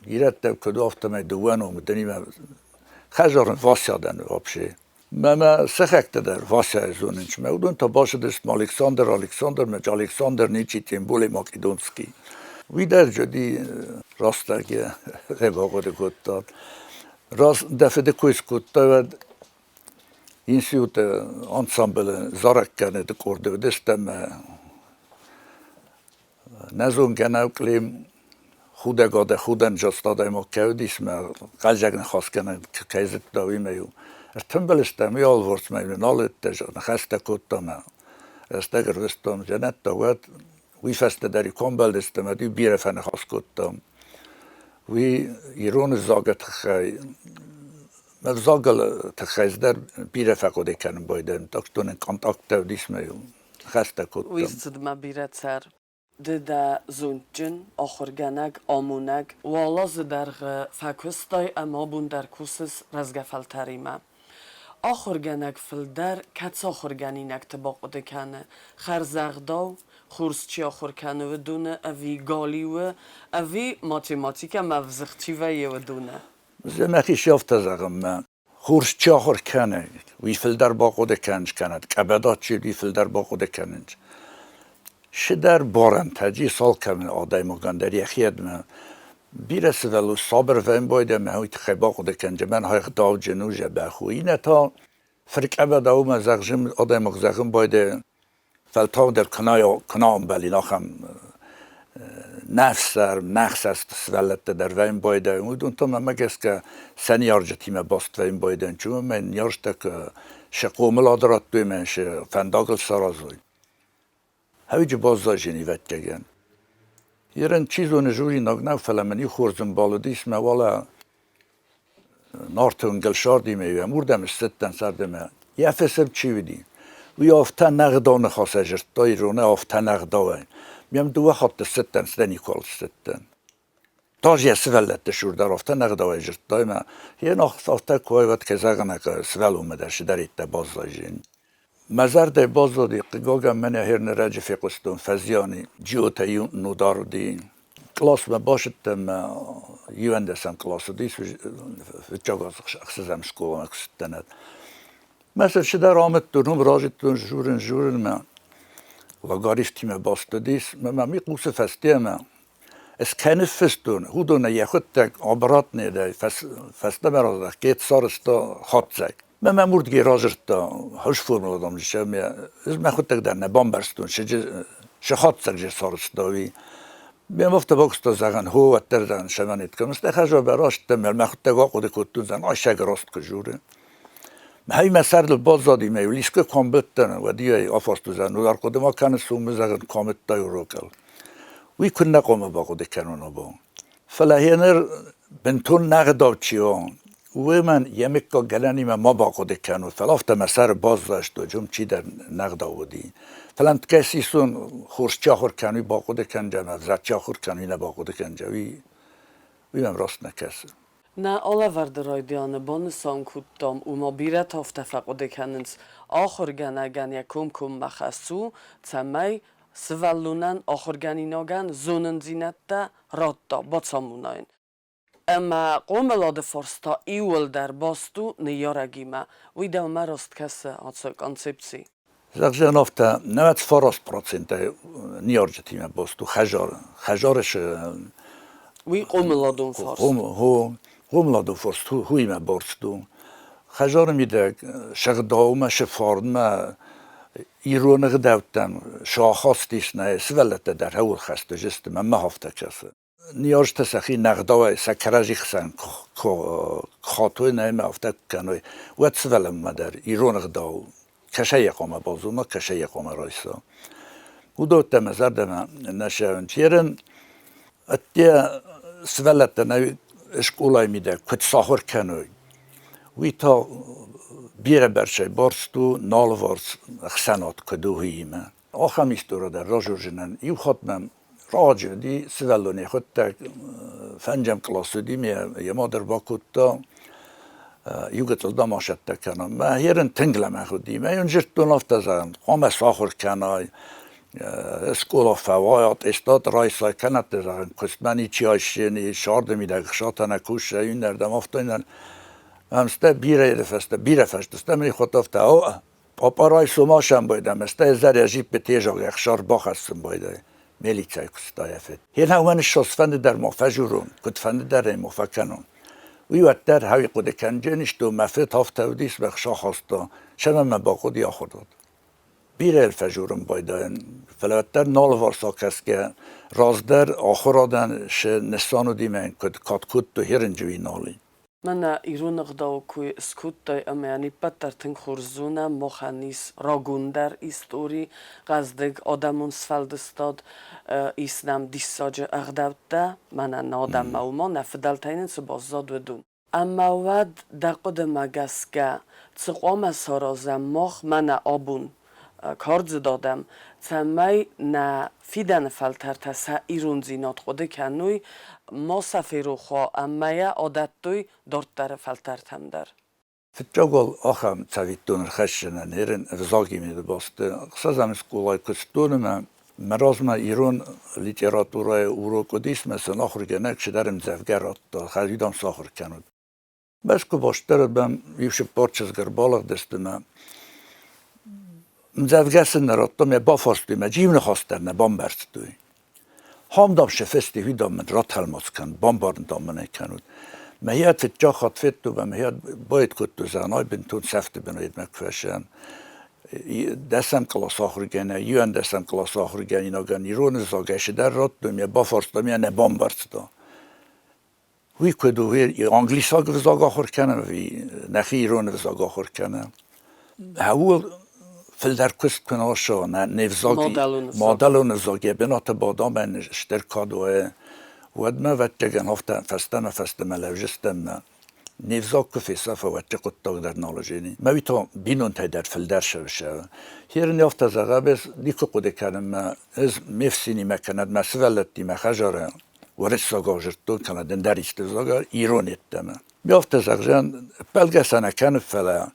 ирӕттӕ куыд афтӕмӕй дыууӕ номы дынимӕ хӕдзарын Вася дӕн вообще. Мӕ мӕ сыхӕгтӕ дӕр Васяйы зонынц. Мӕ уыдон та бацыдысты Александр Александрмӕ, Александр ничи, тем более македонский. Уый дӕр уыди рӕстӕг йӕ бахъуыды кодта. Дӕ фыды кой скодта, уӕд институты ансамблы зарӕггӕнӕджы къорды уыдыстӕм. Нӕ зонгӕ нӕу Клим худӕг худӕнджаст адӕймаг кӕй уыдис мӕ хъазӕг ныхасгӕнӕг кӕй зыдта, уыимӕ-иу ӕртымбыл стӕм, уый алыварсмӕ-иу нал уыдтӕ, ныхӕстӕ кодтам ӕмӕ рӕстӕг ӕрвыстам. Дзӕнӕттӕ уӕд уый фӕстӕ дӕр-иу куы амбӕлдыстӕм, уӕд-иу бирӕ фӕныхас кодтам. Уый ирон ӕвзагы тыххӕй ме взагыл тыххӕй дӕр бирӕ фӕхъуыды кӕнын байдайын, так что нын контакттӕ уыдис мӕ-иу ныхӕстӕ кодтам. Уый цыдмӕ бирӕ цӕр. Ды дӕ зондджын, ахуыргӕнӕг, амонӕг. Уал азы дӕргъы фӕкуыстай ӕмӕ абон дӕр кусыс рӕзгӕ фӕлтӕримӕ. Ахуыргӕнӕг фылдӕр кӕцы ахуыргӕнинӕгты бахъуыды кӕны? Хӕрзӕгъдау, хорз чи ахуыр кӕны, уыдоны ӕви галиуы, ӕви математикӕмӕ ӕвзыгъд чи вӕййы, уыдоны? Мӕхи афтӕ зӕгъын, мӕ хорз чи ахуыр кӕны, уый фылдӕр бахъуыды кӕнын кӕнӕд, къӕбӕда чи уый фылдӕр бахъуыды кӕнын. Цыдӕр барӕнтӕ ис алкӕмӕн адӕймагӕн дӕр йӕхиӕдмӕ. Бирӕ сывӕллон сабыр вӕййы ӕмӕ уый тыххӕй бахъуыды кӕнджын, мӕн ӕгъдауджын у, дзӕбӕх у. Иннӕ та фыркъӕбӕда уымӕ зӕгъын, адӕймаг зӕгъын байдайы, Фӕлтаудӕр куы нӕ ӕмбӕлин ахӕм нӕфсарм, нӕхсӕст сывӕллӕттӕ дӕр вӕййын байдайын, уыдон та мӕнмӕ гӕсгӕ сӕ ныййарджытимӕ баст вӕййын байдайын. Чи мӕ ныййарджытӕ сӕ хъомылад радтой мӕ сӕ фӕндагыл саразой. Хӕуджы баззайын ивӕццӕгӕн. Ерын чи зоны журинаг нӕу, фӕлӕ мын иу хорз ӕмбал уыдис, мӕ уӕлӕ Нарты уынгыл сардимӕ уырдӕм ссыдтӕн сардимӕ. Йӕ фысым чи уыди, уый афтӕ нӕгъдау ныхасӕй дзырдта иронӕй, афтӕ нӕгъдауӕй. Мӕм дыууӕ хатты ссыдтӕн, стӕй никуал ссыдтӕн. Таз йӕ сывӕллӕтты цур дӕр афтӕ нӕгъдауӕй дзырдта ӕмӕ йе афтӕ куы уӕд кӕй зӕгъын сывӕллонмӕ дӕр цыдӕриддӕр баззайдзӕн. Мӕ зӕрдӕ баззади, хъыгагӕн мӕнӕ хернӕрӕджы фехъуыстон фӕзиани Джиотӕ Нодар уыди. Къласмӕ бацыдтӕн мӕ иуӕндӕсӕм кълас уыдис, фыццаг аз ӕхсӕзӕм скъоламӕ куы цыдтӕн. Мӕ сӕ цыдӕр амыдтон, уым разыдтон журын, журынмӕ. Логарифтимӕ баст уыдис, мӕ мӕ хъусы фӕстейӕ Ӕз ныффыстон, уыдонӕй йӕхуыдтӕг обратныйӕ фӕстӕмӕ раздӕхгӕ сарӕзта хатдзӕг. Мӕ мӕм уырдыгӕй радзырдта, хорз формула дам ӕз мӕхуыдтӕг дӕр нӕ бамбӕрстон, цы хатдзӕг же сарӕзта, уый. Мӕм афтӕ бакуыста, зӕгъӕн, хо, уӕддӕр зӕгъӕн, сӕвӕнет кӕм. Стӕй хӕрзӕбӕ раст дӕн, мӕхуыдтӕг ахъуыды кодтон, зӕгъӕн, айсӕг раст куы журы. Мӕхи мӕ сӕрдыл баззади, мӕ лискӕ куы амбылдтӕн, уӕд ӕй афарстон, зӕгъӕн, уый ӕрхъуыды ма кӕныс, уым, зӕгъын, куы амыдтай урокыл. Уый куыннӕ хъуамӕ бахъуыды кӕнон абон? Фӕлӕ гъеныр бынтон нӕгъдау чи у, уымӕн йӕ мыггаг гӕнӕнимӕ ма бахъуыды кӕнут, фӕлӕ афтӕ мӕ сӕры баззайстой, уым чидӕр нӕгъдау уыди. Фӕлӕ ӕмткӕй сисон хорз чи ахуыр кӕны, уый бахъуыды кӕнджа, ӕмӕ ӕвзӕр чи ахуыр кӕны, уый нӕ бахъуыды кӕнджа, уый, уый мӕм раст нӕ кӕсы. Нӕ алӕвӕрды райдианы банысан кодтам, ома бирӕтӕ афтӕ фӕхъуыды кӕнынц, ахуыргӕнӕгӕн йӕ комкоммӕ хӕс у, цӕмӕй сывӕллонӕн ахуыргӕнинагӕн зонындзинӕдтӕ радта, бацамона йын. Ӕмӕ хъомылады фарст та иууылдӕр баст у ныййарӕгимӕ. Уый дӕумӕ раст кӕсы ацы концепци? Зӕгъзӕн афтӕ, 99 процентӕй ныййарджытимӕ баст у хӕдзар. Хӕдзары Уый хъомыладон фарст. Хъомыладон фарст хуимӕ баст у. Хӕдзары мидӕг сӕгъдаумӕ, сыфарнмӕ, ирон ӕгъдӕуттӕм цы ахаст ис, нӕ сывӕллӕттӕ дӕр хӕуыл хӕст сты, мӕнмӕ афтӕ кӕсы. Ныййарджытӕ сӕхи нӕгъдауӕй сӕ кӕрӕдзи хсӕн куы хатой, нӕ ӕмӕ афтӕ куы кӕной, уӕд сывӕллонмӕ дӕр ирон ӕгъдау кӕсӕй йӕ хъуамӕ базона, кӕсӕй йӕ хъуамӕ райса. Уыдӕттӕ мӕ зӕрдӕмӕ нӕ цӕуынц. Ерын ӕдде сывӕллӕттӕ нӕ скъолайы мидӕг куыд сахуыр кӕной, уый та бирӕбӕрцӕй барст у налыварс ӕхсӕнад куыд у, уыимӕ. Ахӕм истори дӕр разурдзынӕн. Иу хатт мӕм раджы уыди сывӕллон йӕхуыдтӕг фӕнджӕм кълас уыди, йӕ мад ӕрбакодта иу гыццыл дамасӕттӕ кӕнон. Мӕ ерын тынг лӕмӕгъ уыди. Мӕ йын зыдтон афтӕ зӕгъын, хъуамӕ сахуыр кӕнай, скъола фӕуай, аттестат райсай, кӕнӕ зӕгъын, куыстмӕ ничи айсдзӕни, сӕрды мидӕг хсатӕ нӕ кусы, иннӕрдӕм афтӕ Ӕмстӕ бирӕ фӕстӕ, бирӕ фӕстӕ, стӕ мын хуыдта афтӕ, Папа райсом асӕмбӕлдӕм, стӕй зӕрӕ жиппы тезӕг ӕхсар бахӕссын байдайы. Милицӕй куыста йӕ фыд. Йе уӕн ссоцфӕнды дӕр ма фӕжурон, куыдфӕнды дӕр ӕй ма фӕкӕнон. Уый уӕддӕр хӕуи хъуыды кӕнджын сты, мӕ фыд афтӕ уыдис, мӕ сахаста, сӕмӕ мӕ бахъуыди ахуырад. Бирӕ фӕжурын байдайын, фӕлӕ уӕддӕр налыварс акӕсгӕ, раздӕр ахуырадӕн шы нысан уыди мӕн куыд кад кодтой херынджы уый нал и. Мӕнӕ ирон ӕгъдау ку скодтай ӕма не ппӕт дӕр тынг хорз зонӕм, махӕн ис рагондӕр истори, хъӕздыг адӕмон сфӕлдыстад, ис нӕм диссаджы ӕгъдӕуттӕ, мӕнӕ нӕ адӕммӕ уымӕ, нӕ фыдӕлтӕй нын цы баззад, уыдон. Ӕмӕ уӕд дӕ хъуыдымӕ гӕсгӕ, цы хъуамӕ саразӕм мах мӕнӕ абон, кардзыд адӕм, цӕмӕй нӕ фидӕны фӕлтӕртӕ сӕ ирондзинад хъуыды кӕной, ма сӕ ферох уа ӕмӕ йӕ адӕттой дарддӕры фӕлтӕртӕм дӕр. Фыццаг уал ахӕм цӕвиттон ӕрхӕссынӕн ерын ӕвзагимӕ басты. Ӕхсӕзӕм скъолайы куыстон ӕмӕ мӕ размӕ ирон литературӕйы урок уыдис, мӕ сын ахуыргӕнӕг чидӕр ӕмдзӕвгӕ радта, хӕрзидӕм сахуыр кӕнут. Мӕскуы бастӕрдӕм иу цыппар чызг ӕрбалыгъдысты мӕ ӕмдзӕвгӕ сын нӕ радтам, йӕ бафарстой мӕ, иу ныхас дӕр нӕ бамбӕрстой. Хам дам се фести, хуи дам мын ратӕлмац кӕн, бамбарын дам мын ӕй кӕнут. Мӕ фыццаг хатт федтон ӕмӕ байд кодтой, зӕгъын, ай бынтон сӕфты бынатмӕ куы фӕсӕм. Дӕсӕм кълас ахуыргӕнӕг, иуӕндӕсӕм кълас ахуыргӕнинагӕн ирон ӕвзагӕй цыдӕр радтой, йӕ бафарстам, йӕ нӕ бамбӕрста. Уый куыд у, англисаг ӕвзаг ахуыр кӕнӕм ӕви нӕхи ирон ӕвзаг ахуыр кӕнӕм? Ууыл фылдӕр куыст куы нӕ уа, не взаг мадӕлон ӕвзаг йӕ бынаты бадамӕн стыр кад уа, уӕдмӕ, ӕвӕццӕгӕн, афтӕ фӕстӕмӕ-фӕстӕмӕ лӕуджыстӕм нӕ. Не взаг куы фесӕфа, уӕд хъуыддаг дӕр нал зыни. Мӕ уый та бинонтӕй дӕр фылдӕр сӕвзӕры. Херын афтӕ зӕгъӕм, ӕз никуы хъуыды кӕнын, мӕ ӕз ме фсинимӕ кӕнӕ мӕ сывӕллӕттимӕ хӕдзары уырыссагау зыдтон, кӕнӕ ӕндӕр исты ӕвзагау ирон йеддӕмӕ. Ме афтӕ зӕгъзӕн, ӕппӕлгӕ сӕ нӕ кӕны, фӕлӕ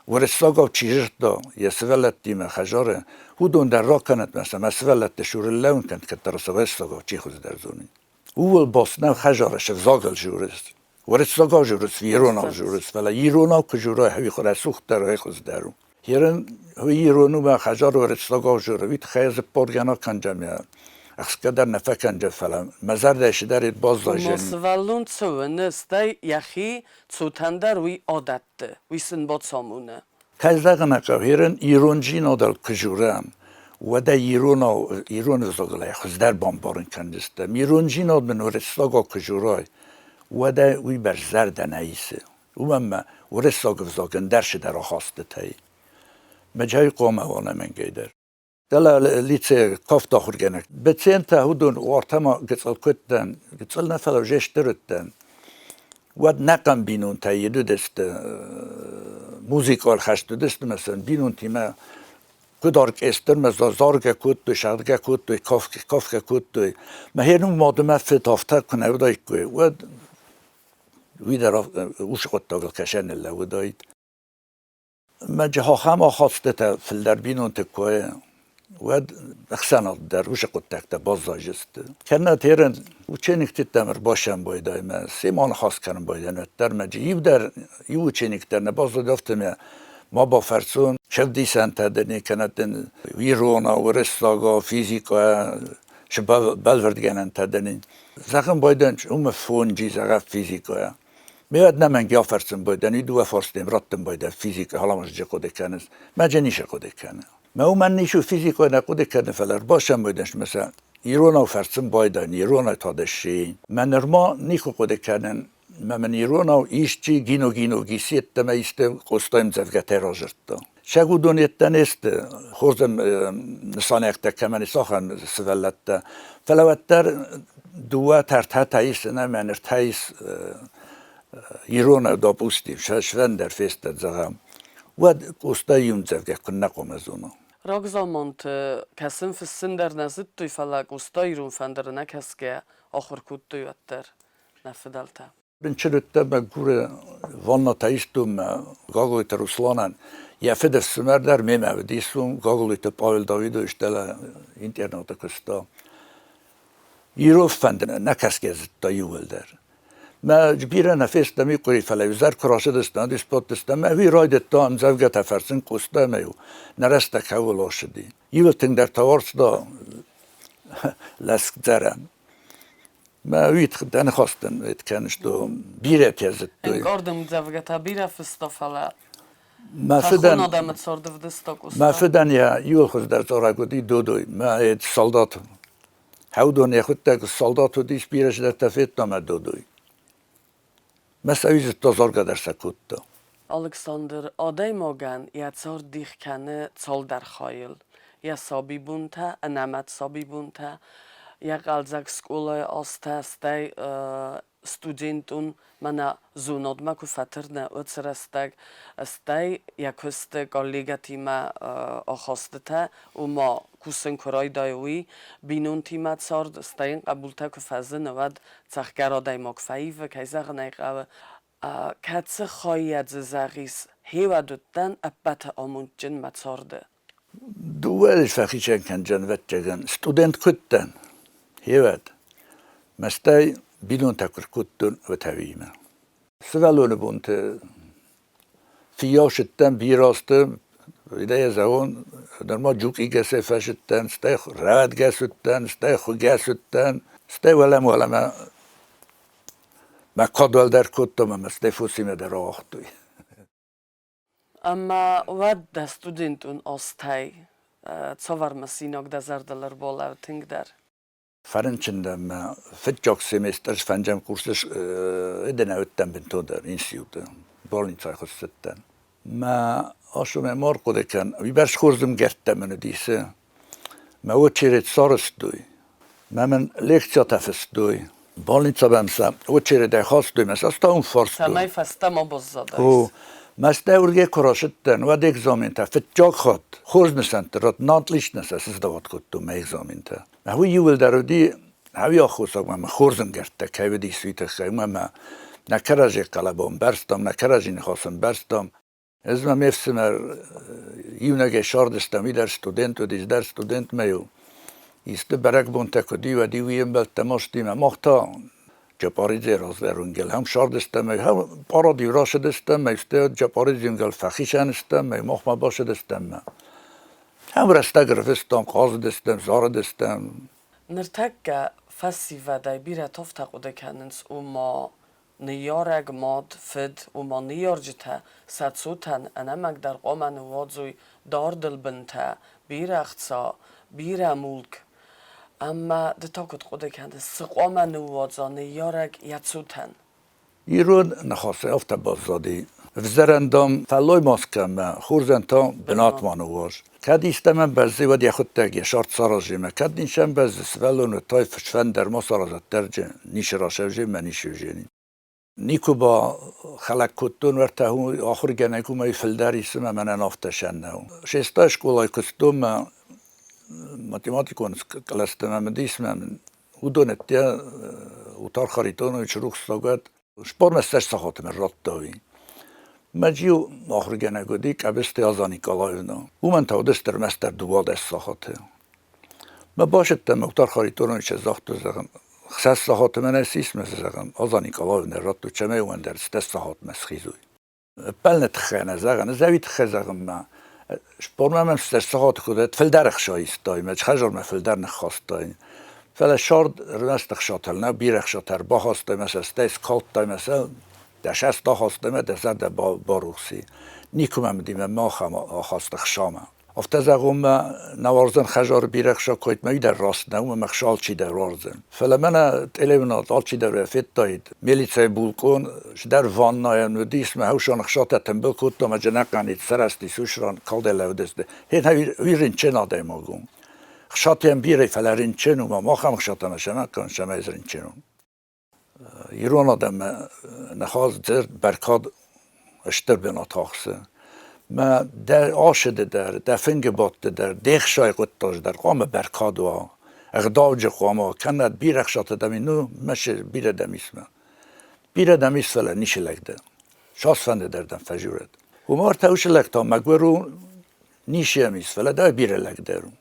уырыссагау чи зыдта йӕ сывӕллӕттимӕ хӕдзары, уыдон дӕр ракӕнӕнт мӕ сӕ мӕ сывӕллӕтты цуры лӕууын кӕнт, кӕддӕр сӕ уырыссагау чи хуыздӕр зоны. Ууыл баст нӕу хӕдзары се взагыл журыс. Уырыссагау журыс, иронау журыс, фӕлӕ иронау куы журай, уый рӕсугъддӕр, уый хуыздӕр у. Ерын ирон у мӕ хӕдзар уырыссагау журы, уый тыххӕй ӕз ӕппаргӕ кӕнджӕм йӕ ӕхсгӕ дӕр нӕ фӕкӕнджӕ, фӕлӕ мӕ зӕрдӕ цыдӕр баззайдзӕн. Сывӕллон цӕуыны, стӕй йӕхи цотӕн дӕр уый адӕтты, уый сын бацамоны. Кӕй зӕгъын ӕй хъӕуы, ерын ирондзинадыл куы дзурӕм, уӕд ӕй иронау, ирон ӕвзагыл ӕй хуыздӕр бамбарын кӕндзыстӕм. Ирондзинад мын уырыссагау куы дзурай, уӕд ӕй уыйбӕрц зӕрдӕ нӕ исы. Уымӕн мӕ уырыссаг ӕвзаг ӕндӕр цыдӕр ахастытӕй. Мӕ джай хъуамӕ уа ӕнӕмӕнгӕй дӕр. Дӕлӕ лицейы кафты ахуыргӕнӕг. Бецентӕ уыдон уартӕ ма гыцъыл куы уыдтӕн, гыцъыл нӕ, фӕлӕ уже стыр уыдтӕн, уӕд нӕхъӕн бинонтӕй йед уыдысты, музыкал хӕст уыдысты мӕ сын бинонтимӕ куыд оркестрмӕ заргӕ кодтой, сӕгъдгӕ кодтой, кафгӕ кодтой. Мӕ хернум мады мӕ фыд афтӕ куы нӕ уыдаиккой, уӕд уый дӕр уыцы хъуыддагыл кӕсӕн ныллӕууыдаид. Мӕ ахӕм ахастытӕ фылдӕр бинонты кой, уӕд ӕхсӕнад дӕр уыцы хъуыддӕгтӕ баззайдзысты. Кӕнӕ терын ученикты ӕрбасӕн байдайы мӕ семӕ ныхас кӕнын байдайын, уӕддӕр мӕ иу дӕр иу ученик дӕр нӕ баззад, афтӕ мӕ ма бафӕрсон, сӕвдисӕнтӕ дын кӕнӕ дын иронау, уырыссагау, физикӕ сы бӕлвырдгӕнӕнтӕ дын. Зӕгъын байдайын, уымӕ фонджи, зӕгъӕ, физикӕйӕ. Миуӕд нӕмӕнг афӕрсын байдӕн, дыууӕ фарстӕн раттын байдӕ физикӕ халамазджы хъуыды кӕнынц, мӕджы ницы хъуыды кӕны. Мӕ уымӕн ницы физикой нӕ хъуыды кӕны, фӕлӕ ӕрбасӕн байдӕн мӕ иронау фӕрсын байдайын, иронау та дӕсси. Мӕ нырма никуы хъуыды кӕнын, мӕ мын иронау исчи гино-гино гисеттӕмӕ исты Къостайы ӕмдзӕвгӕтӕ разырдта. Сӕг уыдон йедтӕ не сты, хорз нысанӕгтӕ кӕмӕн ис, ахӕм сывӕллӕттӕ. Фӕлӕ уӕддӕр дыууӕ тӕртӕ ис ӕмӕ ныртӕ ис иронау, допустим, сӕ фестӕд, зӕгъӕм, уӕд Къоста иу ӕмдзӕвгӕ куыннӕ хъуамӕ зона. Рагзаманты кӕсын, фыссын дӕр нӕ зыдтой, фӕлӕ Къоста ирон фӕндыры нӕ кӕсгӕйӕ ахуыр кодтой уӕддӕр нӕ фыдӕлтӕ. Рынчын уыдтӕн мӕ Гуры ваннӕтӕ истон мӕ Гаглойты Русланӕн. Йӕ фыды ӕфсымӕр дӕр мемӕ уыдис уым, Гаглойты Павел Давидович дӕлӕ интернаты куыста. Ирон фӕнды нӕ кӕсгӕ зыдта иууылдӕр. Мӕ бирӕ нӕ фестӕм иу къуыри, фӕлӕ изӕр куы рацыдыстӕм, сбадтыстӕм, ӕмӕ уый райдыдта ӕмдзӕвгӕтӕ фӕрсын Къоста ӕмӕ-иу нӕ рӕстӕг кӕуыл ацыди. Иуыл тынгдӕр та уарзта лӕскъдзӕрӕн. Мӕ уый дӕ ныхӕстӕн кӕныс, бирӕтӕ зыдтой. Ӕнкъард ӕмдзӕвгӕтӕ бирӕ фыста, фӕлӕ Мӕ фыдӕн, адӕмы царды вдыста Къоста. Мӕ фыдӕн йӕ иуыл хуыздӕр зарӕг уыди Додой. Мӕ салдат. Хӕудон йӕхуыдтӕг салдат уыдис, бирӕ чидӕртӕ федта мӕ Додой. Мӕ сӕ уый зыдта, заргӕ дӕр сӕ кодта. Алыксандр адӕймагӕн йӕ цард дих кӕны цалдӕр хайыл: йӕ сабибонтӕ, ӕнӕмӕт сабибонтӕ, йӕ хъӕлдзӕг скъолайы азтӕ, стӕй студентон мӕнӕ зонадмӕ куы фӕтырны, уыцы рӕстӕг, стӕй йӕ куысты коллегӕтимӕ ахастытӕ, ома кусын куы райдайы, уый, бинонтимӕ цард, стӕй йын хъӕбултӕ куы фӕзыны, уӕд цӕхгӕр адӕймаг фӕивы, кӕй зӕгъын ӕй хъӕуы. Кӕцы хайӕ дзы зӕгъис, хеуӕд уыдтӕн ӕппӕты амондджын мӕ царды? Дыууӕ фӕхицӕн кӕндзӕн, ӕвӕццӕгӕн, студент куы уыдтӕн, хеуӕд, мӕстӕй бинонтӕ куы ркодтон Отавиимӕ. Сывӕллоны бонты фыййау сыдтӕн бирӕ азты, идӕйӕ зӕгъон, нырма джукъигӕсӕй фӕсыдтӕн, стӕй рӕдгӕс уыдтӕн, стӕй хуыгӕс уыдтӕн, стӕй уӕлӕмӕ мӕ кад уӕлдӕр кодтам ӕмӕ стӕй фосимӕ дӕр ауагътой. Ӕмӕ уӕд дӕ студентон азтӕй цавӕр мысинаг дӕ зӕрдыл ӕрбалӕууы тынгдӕр? Фӕрынчын дӕн мӕ фыццаг семестр фӕндзӕм курсы ӕдӕнӕ уыдтӕн бынтондӕр институты, больницӕйы хуыссыдтӕн. Мӕ асомӕ ма ӕрхъуыды кӕн, уыйбӕрц хорз ӕмгӕрттӕ мын уыдис. Мӕ очередь сарӕзтой, мӕ мын лекциятӕ фыстой. Больницӕмӕ сӕ очередӕй хастой, мӕ сӕ стауын фарстой. Цӕмӕй фӕстӕмӕ баззадаис? Мӕстӕй уыргӕ куы рацыдтӕн, уӕд экзаментӕ фыццаг хатт хорз нысӕнтты рад на отлично сӕ сыздават кодтон мӕ экзаментӕ. Уый иууылдӕр уыди ӕви аххосаг мӕ хорз ӕмгӕрттӕ кӕй уыдис, уый тыххӕй. Уымӕ мӕ нӕ кӕрӕдзи хъӕлӕба ӕмбӕрстам, нӕ кӕрӕдзи ныхас ӕмбӕрстам. Ӕз ма ме фсымӕр иунӕгӕй сардыстам, уый дӕр студент уыдис, дӕр студентмӕ-иу исты бӕрӕгбонтӕ куыд и, уӕд-иу уый ӕмбӕлттӕ мастимӕ. Мах та Джапаридзе раздӕр уынгыл ӕм сардыстам, парад-иу рацыдыстӕм, стӕй Джапаридзе уынгыл фӕхицӕн стӕм, махмӕ бацыдыстӕм. Ӕм рӕстӕг ӕрвыстам, хъазыдыстӕм, зарыдыстӕм. Ныртӕккӕ фӕсивӕдӕй бирӕ тофтӕ хъуыды кӕнынц, ома ныййарӕг мад, фыд, ома ныййарджытӕ сӕ цотӕн ӕнӕмӕнгдӕр хъуамӕ ныууадзой дардыл бынтӕ, бирӕ хца, бирӕ мулк. Ӕмӕ ды та куыд хъуыды кӕныс, цы хъуамӕ ныууадза ныййарӕг йӕ цотӕн? Ирон ныхасы афтӕ баззади. Ӕвзӕрӕн, дам, фӕллой ма скӕн мӕ, хорзӕн та бынат ма ныууадз. Кӕд истӕмӕн бӕззы, уӕд йӕхуыдтӕг йӕ сарт саразы мӕ кӕд ничӕн бӕззы, сывӕллон уӕд та фысфӕнд дӕр ма саразӕд дӕрджы, ницы расӕвзӕр мӕ ницы взӕрин. Никуы ба хӕлӕг кодтон уӕртӕ ахуыргӕнӕг уымӕй фылдӕр исы мӕ мӕнӕн афтӕ сӕн нӕу. Шестой скъолайы куыстон мӕ математикон кълӕсты мӕ мыдис мӕ уыдон ӕдде Утар Харитонович рухс сагат спормӕ цӕст сахатмӕ радтой. Мӕ иу ахуыргӕнӕг уыди Къӕбысты Аза Николаевна. Уымӕн та уыдысты ӕрмӕстдӕр 12 сахаты. Мӕ базыдтам Утар Харитоновичы загъта, зӕгъын, хсӕз сахаты мӕнӕ сисмӕ, зӕгъын, Аза Николаевна радтой, цӕмӕй уымӕн дӕр стӕс сахатмӕ схизой. Ӕппӕлыны тыххӕй нӕ зӕгъын, ӕз ӕви тыххӕй зӕгъынмӕ. Спормӕ мӕм стӕс сахаты куы уыд, фылдӕр ӕхсайстай, мӕ хӕдзармӕ фылдӕр ныххастай. Фӕлӕ сӕрд ӕрмӕст ӕхсатыл нӕ, бирӕ ӕхсатӕ ӕрбахастай мӕ сӕ, стӕй скалдтай мӕ сӕ, дӕ сӕст ахастай мӕ дӕ зӕрдӕ барухс и. Никуы мӕм уыди мӕ ахӕм ахаст ӕхсамӕ. Афтӕ зӕгъон мӕ нӕ уарздзӕн хӕдзары бирӕ хсӕ кодтмӕ дӕр раст нӕу ӕмӕ хсӕ алчидӕр уарздзӕн. Фӕлӕ мӕнӕ телеуынад алчидӕр федтаид, милицӕйы булкъон цыдӕр ваннайӕн уыдис, мӕ хӕусан хсатӕ тымбыл кодта ӕмӕ джынахъанид сарӕзтис усран калдӕй лӕудысты. Уый рынчын адӕймаг у. Хсатӕн бирӕ, фӕлӕ рынчын у, мӕ ахӕм хсатӕ нӕ сӕмӕ сӕмӕ рынчын у. Ирон адӕммӕ ныхас дзырд бӕркад стыр бынат ахсы. Мӕ дӕ асыды дӕр, дӕ фынгы бадты дӕр, де хсайы хъуыддаджы дӕр хъуамӕ бӕркад уа, ӕгъдауджын хъуамӕ уа, кӕнӕд бирӕ хсаты дӕм и, ну, мӕ бирӕ дӕм ис мӕ. Бирӕ дӕм ис, фӕлӕ ницы лӕг дӕ. Цасфӕнды дӕр дӕм фӕзурӕд. Уымӕ ӕртӕ уыцы лӕг та мӕгуыр у, ницы йӕм ис, фӕлӕ дӕ бирӕ лӕг дӕр у.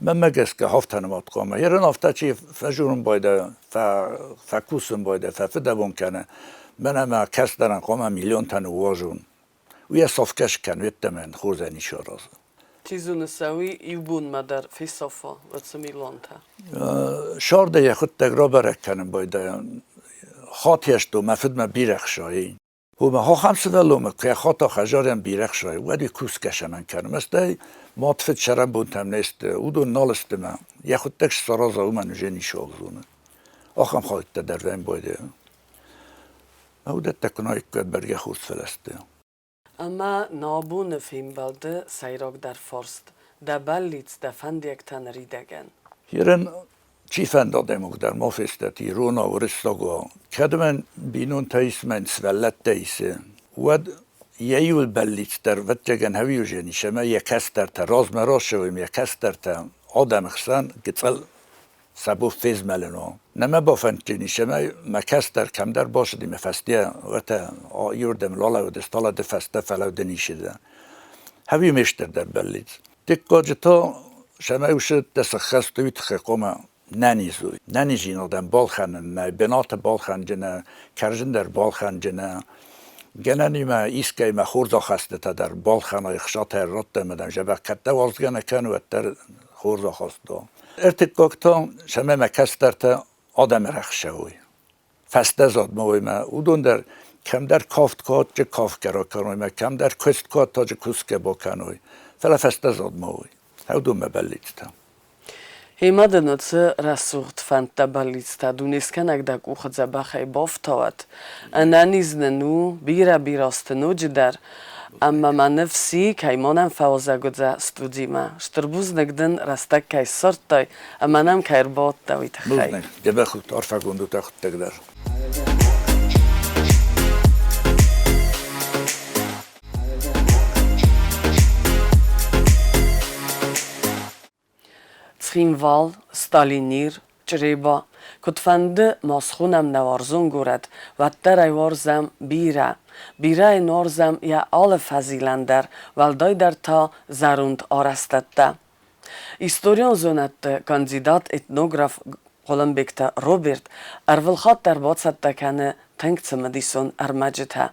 Мӕнмӕ гӕсгӕ афтӕ нымад хъуамӕ. Ерын афтӕ чи фӕзурын байдайа, фӕкусын байдайа, фӕфыдӕбон кӕны, мӕнӕ мӕ кӕстӕрӕн хъуамӕ миллионтӕ ныууазон. Уый йӕ сафгӕ скӕн, уеддӕмӕ йын хорзӕй ницы аразы. Чи зоны сӕ уый иу бонмӕ дӕр фесафа, уыцы милуантӕ. Сӕрды йӕхуыдтӕг рабӕрӕг кӕнын байдайа. Хатйӕсто мӕ фыдмӕ бирӕ хсайы. Уымӕ ахӕм сывӕллонмӕ куы йӕ хӕдзарӕн бирӕ хсайы, уӕд уый кусгӕ сӕмӕн кӕны. Ӕмӕ стӕй мад фыд цӕрӕнбонтӕм не сты, уыдон нал сты мӕ йӕхуыдтӕг сараза, уымӕн уже ницыуал зоны. Ахӕм хӕлттӕ дӕр вӕййын байдайы. Уыдӕттӕ куы наиккой, бӕргӕ хорз фӕлӕсты. Ӕмӕ нӕ абоны фембӕлды сӕйрагдӕр фарст дӕ бӕллиц, дӕ фӕндиӕгтӕ ныридӕгӕн. Ирӕн чи фӕнды адӕймаг дӕр ма фестӕд, иронау, уырыссагау, кӕд мӕн бинонтӕ ис, мӕн сывӕллӕттӕ ис, уӕд йӕ иуыл бӕллиц дӕр, ӕвӕццӕгӕн, хӕуиузӕн ис ӕмӕ йӕ кӕстӕртӕ размӕ рацӕуой, йӕ кӕстӕртӕ адӕмы хсӕн гыццыл сӕ бон фезмӕлын у. Нӕ мӕ бафӕнддзӕнис, ӕмӕ мӕ кӕстӕр кӕмдӕр бацыди мӕ фӕсте, уӕртӕ иуырдӕм ралӕууыдысты, талады фӕстӕ фӕлӕудзӕнис. Хӕуи ме стырдӕр бӕллиц. Дыккаджы та сӕмӕ усы дӕ сыххӕст уый тыххӕй хъуамӕ нӕниз уой. Нӕниздзинадӕн балхӕнын нӕй, бынаты балхӕнджынӕ, кӕрдзын дӕр балхӕнджынӕ. Гӕнӕнимӕ искӕимӕ хорз ахастытӕ дӕр балхӕнай, хсатӕ радтай ӕмӕ дӕм зӕбӕх кӕд дӕ уарзгӕ нӕ кӕны, уӕддӕр хорз ахаст у. Ӕртыккаг та сӕмӕ мӕ кӕстӕртӕ адӕмы рӕхсӕуой. Фӕстӕзад ма уой мӕ уыдон дӕр кӕмдӕр кафт кодтой, кафгӕ ракӕной мӕ кӕмдӕр куыст кодтой, кусгӕ бакӕной. Фӕлӕ фӕстӕзад ма уой. Уыдонмӕ бӕллицтӕ. Гъемӕ дын уыцы рӕсугъд фӕндтӕ, бӕллицтӕ дунескӕнӕг дӕ къухы дзӕбӕхӕй бафтауӕд. Ӕнӕниз нын у, бирӕ-бирӕ азты ноджыдӕр, ӕмӕ мӕ ныфс и, кӕй ма нӕм фӕуазӕг уыдзӕ студимӕ. Стыр бузныг дын, рӕстӕг кӕй ссардтай ӕмӕ нӕм кӕй ӕрбауадтӕ, уый тыххӕй. Бузныг, дзӕбӕх ут, арфӕгонд ут ӕхуыдтӕг дӕр. Цхинвал, Сталинир, Чъреба, куыдфӕнды ма схонӕм нӕ уарзон горӕт, уӕддӕр ӕй уарзӕм бирӕ. Бирӕ йын уарзӕм йӕ алы фӕзилӕн дӕр, уӕлдайдӕр та зӕронд арӕзтӕдтӕ. Историон зонӕдты кандидат, этнограф Хъуылымбегты Роберт ӕрвылхатт дӕр бацӕттӕ кӕны тынг цымыдисон ӕрмӕджытӕ.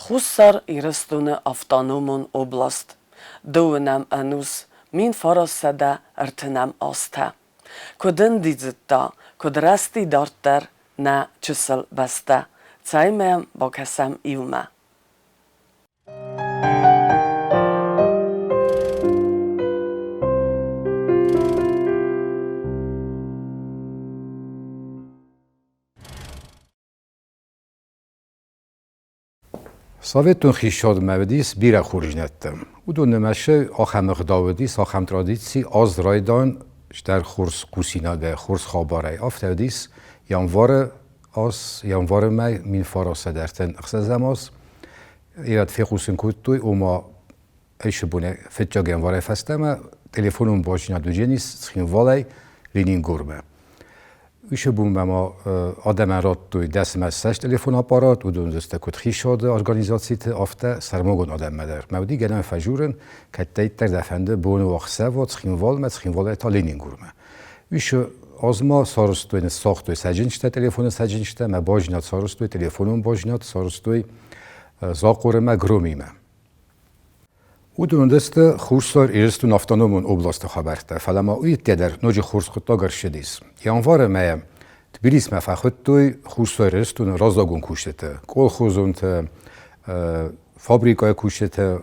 Хуссар Ирыстоны автономон област. Дыууынӕм ӕнус 1930 азтӕ. Куыд ӕндидзыдта, куыд рӕзти дарддӕр нӕ чысыл бӕстӕ, цӕй мӕм бакӕсӕм иумӕ. Советон хицауадмӕ уыдис бирӕ хорздзинӕдтӕ. Уыдон нымӕцы ахӕм ӕгъдау уыдис, ахӕм традици, аз райдайын стӕр хорз хъусинагӕй, хорз хабарӕй. Афтӕ уыдис январы аз, январы мӕй 1906 аз. Ирӕд фехъусын кодтой, ома айсы бонӕй фыццаг январӕй фӕстӕмӕ телефонон бастдзинад уыдзӕнис Цхинвалӕй Ленингормӕ. Уыцы бонмӕ ма адӕмӕн радтой дӕсмӕ ссӕдз телефонаппарат, уыдон уыдысты куыд хицауады организациты, афтӕ сӕрмагонд адӕммӕ дӕр. Мӕ уыди гӕнӕн фӕжурын, кӕддӕриддӕр дӕ фӕнды боны ӕхсӕв Цхинвалмӕ, Цхинвалӕй та Ленингормӕ. Уыцы аз ма сарӕзтой, ныссагътой цӕджындзтӕ, телефоны цӕджындзтӕ, мӕ базинад сарӕзтой, телефонон базинад сарӕзтой Захъоримӕ, Громимӕ. Уыдон уыдысты Хуссар Ирыстоны автономон областы хабӕрттӕ, фӕлӕ ма уый дӕр ноджы хорз хъуыддаг ӕрцыдис. Январы мӕйы Тбилисмӕ фӕхуыдтой Хуссар Ирыстоны раззагон кусджыты, колхозонты, фабрикӕйы кусджыты,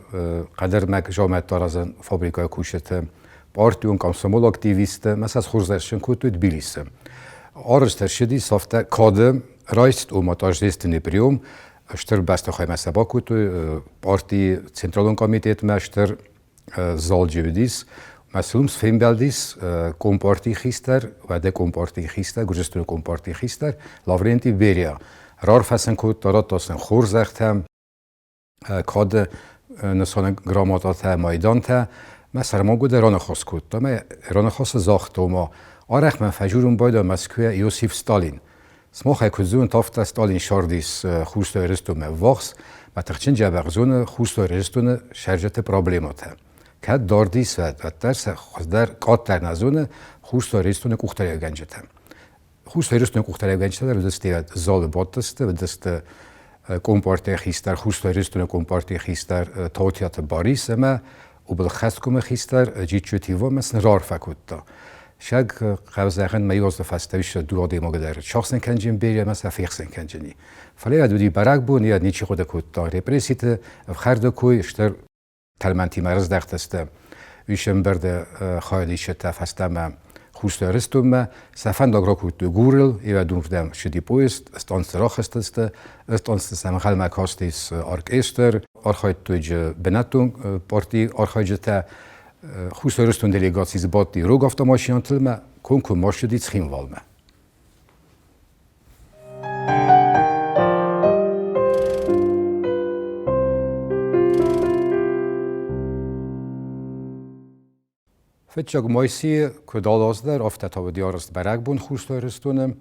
хъӕдӕрмӕг дзаумӕттӕ аразӕн фабрикӕйы кусджыты, партион комсомол активистты, мӕ сӕ схорзӕхджын кодтой Тбилисы. Арӕзт ӕрцыдис афтӕ кады райст, ома торжественный прием, стыр бӕстыхаймӕ сӕ бакодтой, партийы централон комитетмӕ стыр залджы уыдис. Мӕ фембӕлдис компартийы хистӕр, уӕдӕ компартийы хистӕр, Гуырдзыстоны компартийы хистӕр Лаврентий Берия. Рарфӕ сын кодта, радта сын хорзӕхтӕ, кады нысаны грамотатӕ, майдантӕ. Мӕ сӕрмагондӕй раныхас кодта. Мӕ раныхасы загъта, ома арӕх мӕ фӕжурын байдайы Мӕскуыйӕ Иосиф Сталин. Смахӕй куыд зонут, афтӕ Сталин сардис Хуссар Ирыстонмӕ ввахс, мӕ тыхджын дзӕбӕх зоны Хуссар Ирыстоны цӕрджыты проблемӕтӕ. Кӕд дард ис, уӕддӕр сӕ хуыздӕр къаддӕр нӕ зоны Хуссар Ирыстоны къухдариуӕггӕнджытӕ. Хуссар Ирыстоны къухдариуӕггӕнджытӕ дӕр уыдысты залы бадтысты, уыдысты компартийы хистӕр, Хуссар Ирыстоны компартийы хистӕр Таутиаты Барис ӕмӕ облхӕсткомы хистӕр Джиджджоты Иванмӕ сын раарфӕ кодта. Сӕг хъӕузӕгъӕн мӕ иуазы фӕстӕ ис дыууӕ адӕймагы дӕр сахсын кӕнджын берия ӕмӕ сӕ фехсын кӕнджыни. Фӕлӕ йӕ уыди бӕрӕгбон, йӕ ничи хъуыды кодта репресситы, ӕфхӕрды кой, стыр тӕлмӕнтимӕ рыздӕхтысты. Уый ӕмбырды хайадисджытӕ фӕстӕмӕ Хуссар Ирыстонмӕ сӕ фӕндаг ракодтой Гурыл, Ивӕдунрдӕм ссыди поезд, станцы рахызтысты, станцы сӕм ӕнхъӕлмӕ кастис оркестр, архайдтой бынӕттон партийы архайджытӕ. Хуссар Ирыстон делегаци сбадти рог автомашинӕтыл ӕмӕ комкоммӕ ссыди Цхинвалмӕ. Фыццаг Моисейы куыд алаздӕр, афтӕ та уыди арӕзт бӕрӕгбон Хуссар Ирыстоны.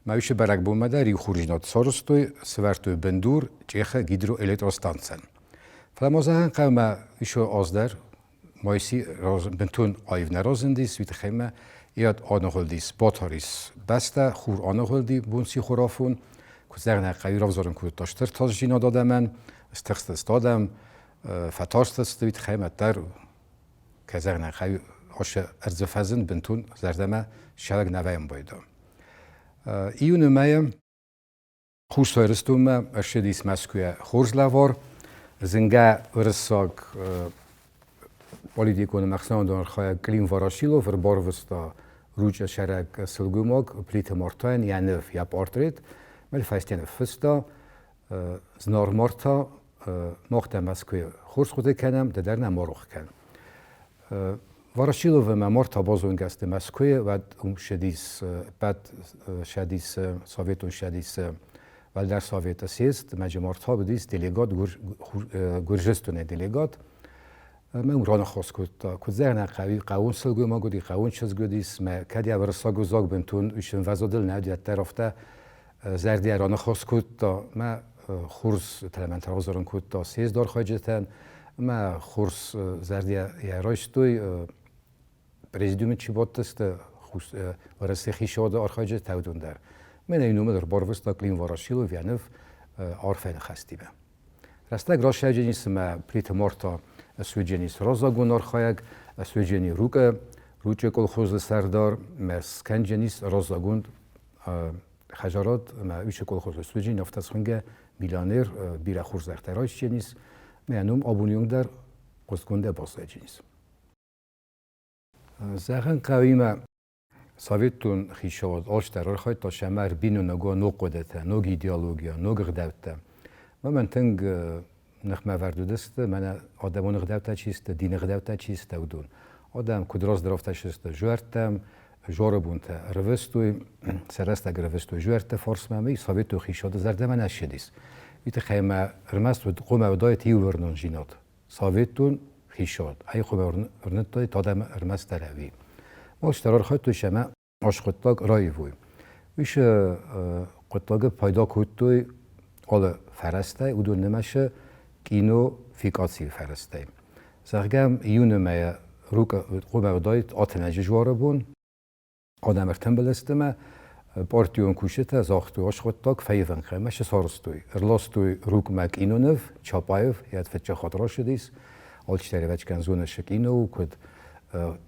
Мӕ бӕрӕгбонмӕ дӕр иу хурзинад сарӕзтой, сӕвӕрдтой бындур Чъехы гидроэлектростанцӕн. Фӕлӕ ма зӕгъӕн хъӕуы мӕ еще аздӕр Моисей бынтон аив нӕ разындис, уый тыххӕй мӕ иад аныгъуылдис, батарис бӕстӕ, хур аныгъуылди бон-сихорафон. Куыд зӕгъын ӕй хъӕуы, равзарын кодта стыр тасдзинад адӕмӕн, стыхстысты адӕм, фӕтарстысты, уый тыххӕй мӕ дӕр кӕй зӕгъын ӕй хъӕуы, ацы ӕрдзы фӕзынд бынтон зӕрдӕмӕ сӕрӕг нӕ вӕййын байдӕ. Июны мӕйы Хуссар Ирыстонмӕ ӕрцыдис Мӕскуыйӕ хорз лӕвар. Зынгӕ уырыссаг политикон ӕмӕ ӕхсӕнадон архайӕг Клим Ворошилов ӕрбарвыста ручъы сӕрӕг сылгоймаг Плиты Мартайӕн йӕ ныв, йӕ портрет. Мӕ фӕсте ныффыста, Зынаргъ Марта, мах дӕ Мӕскуыйы хорз хъуыды кӕнӕм, ды дӕр нӕ ма рох кӕн. Ворошилов ӕмӕ Марта базонгӕ сты Мӕскуыйы, уӕд уым ссыдис ӕппӕт ссӕдис Советон ссӕдисы Уӕлдӕр Советы съезд, ӕмӕ Марта уыдис делегат, Гуырдзыстонӕй делегат. Ӕмӕ уым раныхас кодта. Куыд зӕгъын хъӕуы, хъӕуон сылгоймаг уыди, хъӕуон чызг уыдис, мӕ кӕд йӕ уырыссаг ӕвзаг бынтон уый ӕмвӕзадыл нӕ уыди, уӕддӕр афтӕ зӕрдиа раныхас кодта, мӕ хорз тӕлмӕнтӕ равзарын кодта съезды архайджытӕн, мӕ хорз зӕрдиа йӕ райстой, президиумы чи бадтысты, Уӕрӕсейы хицауады архайджытӕ, уыдон дӕр. Мӕнӕ номы дӕр барвыста Клим Ворошилов йӕ ныв арфӕйы ныхӕстимӕ. Рӕстӕг расайджени цымӕ Плиты Марта суджени раззагон архайӕг, суджени Рукъы, Ручъы колхозы сӕрдар, мӕ скӕндженис раззагонд хӕдзарад ӕмӕ уыцы колхозы суджени афтӕ схуынгӕ миллионер, бирӕ хорзӕхтӕ райсдженис, мӕ ном абоны онг дӕр хъуыстгондӕй баззайдженис. Зӕгъӕн хъӕуимӕ Советон хицауад алчидӕр архайдта сӕмӕ ӕрбинонӕгон ног хъуыдытӕ, ног идеологийӕ, ног ӕгъдӕуттӕ. Мӕнӕн тынг ныхмӕвӕрд уыдысты, мӕнӕ адӕмон ӕгъдӕуттӕ чи сты, дины ӕгъдӕуттӕ чи сты, уыдон. Адӕм куыд раздӕр, афтӕ сысты зуӕрттӕм, Жоры бонтӕ ӕрвыстой, сӕ рӕстӕг ӕрвыстой зуӕртты фарсмӕ ӕмӕ советон хицауады зӕрдӕмӕ нӕ ссыдис. Уый тыххӕй ӕмӕ ӕрмӕст уыд хъуамӕ уыдаид иуырнондзинад. Советон хицауад ӕй хъуамӕ уырныдтаид адӕмы ӕрмӕстдӕр ӕви. Мах архайдтой ӕмӕ хъуыддаг раивой. Уый сӕ хъуыддагы пайда кодтой алы фӕрӕзтӕй, уыдон нымӕцы кинофикацийы фӕрӕзтӕй. Зӕгъгӕ, июны мӕйы хъуамӕ уыдаид Атынӕджы дзуары бон. Адӕм ӕртымбыл сты ӕмӕ партион кусджытӕ загътой, аскъуыддаг фӕивын ӕмӕ сӕ сарӕзтой. Ӕрластой Рукъмӕ киноныв, Чапаев, йӕ фыццаг хатт рацыдис. Алчидӕр ӕвӕццӕгӕн зоны цы кино у, куыд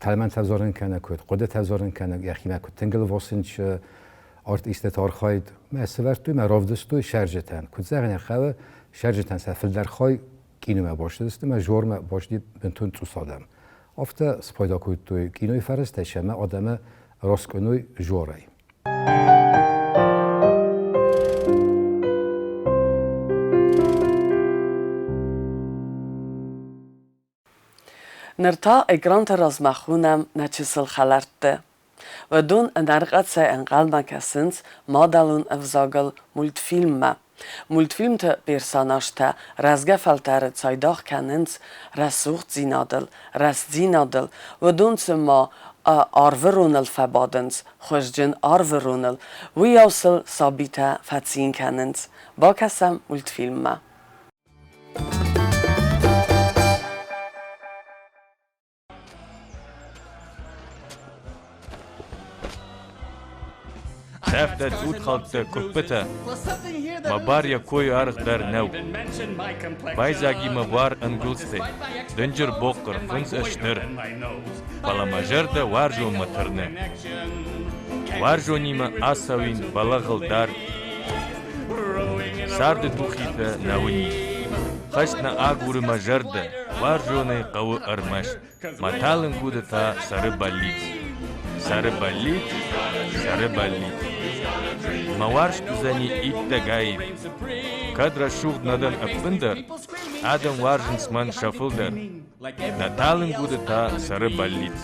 тӕлмӕнтӕ ӕвзарын кӕны, куыд хъуыдытӕ ӕвзарын кӕны, йӕхимӕ куыд тынг ӕлвасынц артисттӕ архайд. Мӕ сӕвӕрдтой, мӕ равдыстой сӕрджытӕн. Куыд зӕгъын хъӕуы, сӕрджытӕн сӕ фылдӕр хай киномӕ бацыдысты ӕмӕ жормӕ бацыди бынтон цъус адӕм. Афтӕ спайда кодтой кинойы фӕрӕзтӕй ӕмӕ адӕмы раскъуыной жорӕй. Ныр та экранты размӕ хонӕм нӕ чысыл хӕлӕртты. Уыдон ӕнӕрхъӕцӕй ӕнхъӕлмӕ кӕсынц мадӕлон ӕвзагыл мультфильммӕ. Мультфильмты персонажтӕ рӕзгӕ фӕлтӕры цайдагъ кӕнынц рӕсугъддзинадыл, рӕстдзинадыл, уыдон цыма арвы роныл фӕбадынц, хуызджын арвы роныл, уыйау сыл сабитӕ фӕцин кӕнынц. Бакӕсӕм мультфильммӕ. Цӕфтӕ цъутхӕлттӕ, къуыппытӕ. Мӕ бар йӕ койы аргъ дӕр нӕу. Байдзаг и мӕ буар ӕнгуылдзтӕй, дынджыр бохъхъыр, фындз ыстыр. Фӕлӕ мӕ зӕрдӕ уарзонмӕ тырны. Уарзонимӕ ацӕуин бӕлӕгъыл дард. Царды тухитӕ нӕ уынин. Хӕст нӕ агуры мӕ зӕрдӕ, уарзонӕй хъӕуы ӕрмӕст. Мӕ талынг уды та цӕры бӕллиц. Цӕры бӕллиц, цӕры бӕллиц. Мӕ уарзт уыдзӕни иттӕг аив. Кӕд рӕсугъд нӕ дӕн ӕппындӕр, адӕм уарзынц мӕн сӕ фылдӕр. Нӕ талынг уды та цӕры бӕллиц.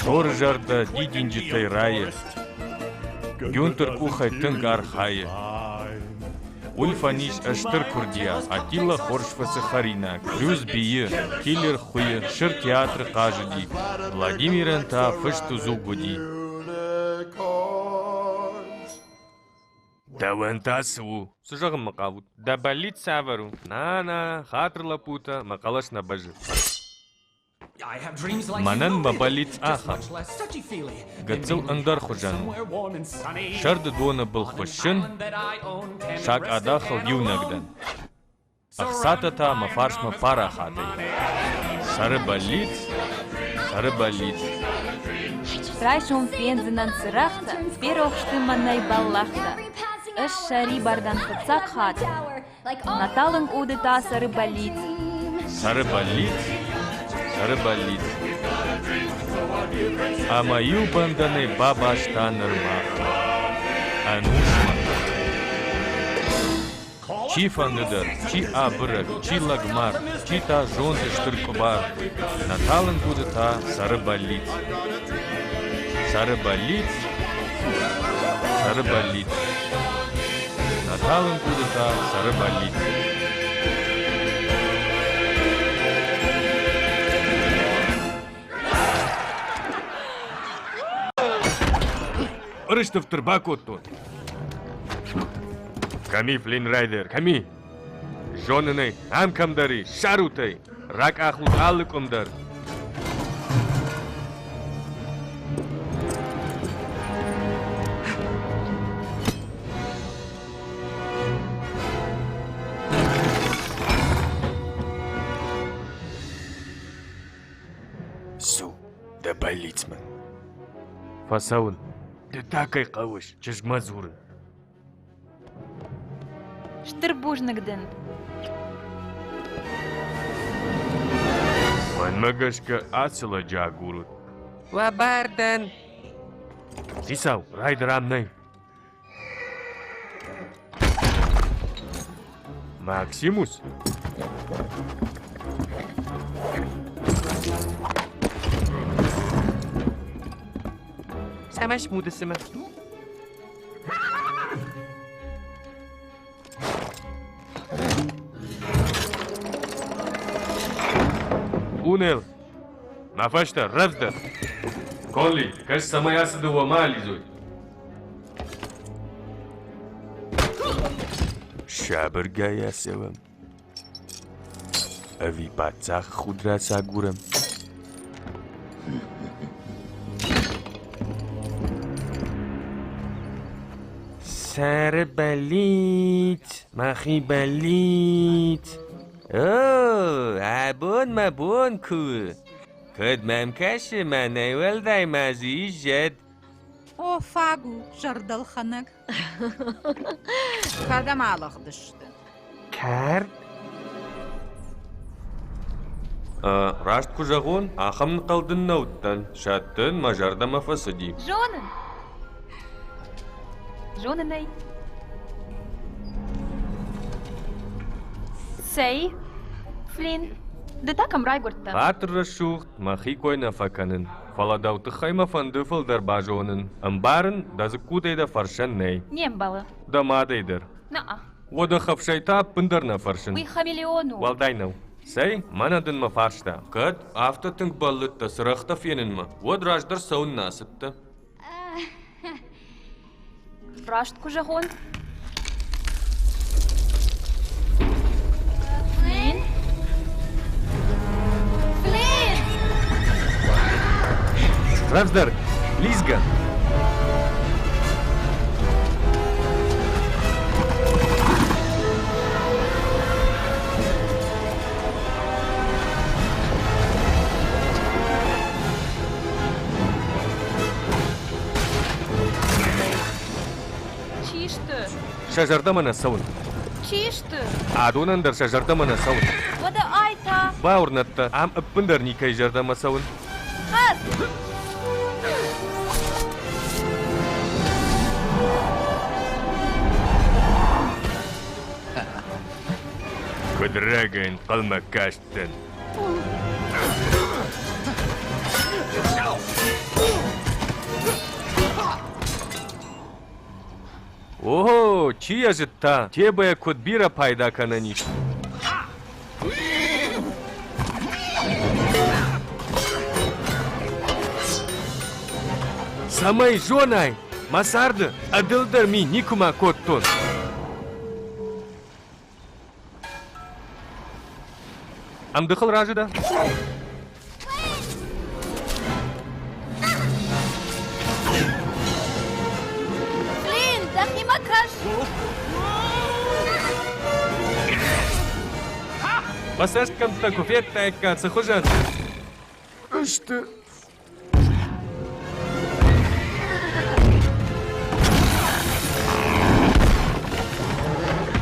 Торы зӕрдӕ дидинджытӕй райы. Гюнтер къухӕй тынг архайы. Ульфӕн ис стыр курдиат, Аттила хорз фыцы хӕринаг, Брюс бийы, Киллер хуыйы, Сыр театры хъазыди, Владимирӕн та фыст узуг уыди. Дӕуӕн та цы у? Цы зӕгъынмӕ хъавут? Дӕ бӕллиц цавӕр у? Нана, хатыр лӕппутӕ, мӕ хъӕлӕс нӕ бӕззы. Мӕнӕн мӕ бӕллиц ахӕм. Гыццыл ӕндӕр хуызӕн у. Сӕрды доны был хуыссын, сакъадахыл иунӕг дӕн. Ӕхцатӕ та мӕ фарсмӕ парахатӕй. Цӕры бӕллиц, цӕры бӕллиц. Райсом фендзынӕн цырӕгътӕ, ферох сты мӕнӕй бӕллӕхтӕ. Ӕз сӕрибар дӕн фыццаг хатт. Нӕ талынг уды та цӕры бӕллиц. Цӕры бӕллиц, цӕры бӕллиц. Ӕмӕ иу бӕндӕнӕй бабаста нырма. Ӕнусмӕ. Чи фӕндыдӕр, чи абырӕг, чи лӕгмар, чи та зонды стыр къуыбар, нӕ талынг уды та цӕры бӕллиц. Цӕры бӕллиц, цӕры бӕллиц. Нӕ талынг уды та цӕры бӕллиц. Пъырыстыфты рбакодтон. Кӕми, Флинн Райдер, кӕми? Зонын ӕй, ам кӕмдӕр и, ссарут ӕй! Ракъахут алы къуым дӕр. Цу, дӕ бӕллицмӕ. Фӕцӕуын. Ды та кӕй хъӕуыс, чызгмӕ дзуры. Стыр бузныг дын. Мӕнмӕ гӕсгӕ ацы лӕджы агурут. Уӕ бар дӕн. Хицау, райдер ам нӕй. Максимус? Цӕмӕ смуды цымӕ? Унел, мӕ фӕстӕ, рӕвдздӕр! Конли, кӕс, цӕмӕй ацы дыууӕ ма алидзой. Сабыргай ацӕуӕм. Ӕви паддзах худ рацагурӕм? Сӕры бӕллиц, мӕхи бӕллиц. О, абон мӕ бон куы у. Куыд мӕм кӕсы, мӕнӕй уӕлдай ма дзы ис зӕд. О, фаг у, зӕрдӕлхӕнӕг. Кӕдӕм алыгъдысты? Кард? Раст куы зӕгъон, ахӕм нхъӕл дын нӕ уыдтӕн. Сӕттын, мӕ зӕрдӕмӕ фӕцыди. Зонын. Зонын ӕй. Цӕй, Флин, ды та кӕм райгуырдтӕ? Хатыр рӕсугъд, мӕхи кой нӕ фӕкӕнын. Фӕлӕ дӕу тыххӕй мӕ фӕнды фылдӕр базонын. Ӕмбарын, дӕ дзыккутӕй дӕ фӕрсӕн нӕй. Не мбӕлы. Дӕ мадӕй дӕр. На-а. Уӕдӕ хӕфсӕй та ӕппындӕр нӕ фӕрсын. Уый хамелеон у. Уӕлдай нӕу. Цӕй, мӕнӕ дын мӕ фарста. Кӕд афтӕ тынг бӕллыдтӕ цырӕгътӕ фенынмӕ, уӕд раздӕр цӕуыннӕ ацыдтӕ? Раст куы зӕгъон. Флин? Флин! Рӕвдздӕр! Лизгӕ! Чи сты? Сӕ зӕрдӕмӕ нӕ цӕуын. Чи сты? Адонӕн дӕр сӕ зӕрдӕмӕ нӕ цӕуын. Уӕдӕ ай та? Бауырнӕд дӕ, ам ӕппындӕр никӕй зӕрдӕмӕ цӕуын. Хӕц! Куыд рагӕй ӕнхъӕлмӕ кастӕн. О, чи йӕ зыдта, тебӕйӕ куыд бирӕ пайда кӕнӕн ис. Цӕмӕй зонай, мӕ царды ӕдылдӕр ми никуыма кодтон. Ӕмдыхыл разы дӕ? Блин, дӕхимӕ кӕс! Мӕ цӕстгӕмттӕ куы федтаиккат, цы хуызӕн сты.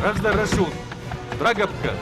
Раздӕр рӕсугъд, рагӕпп кӕн.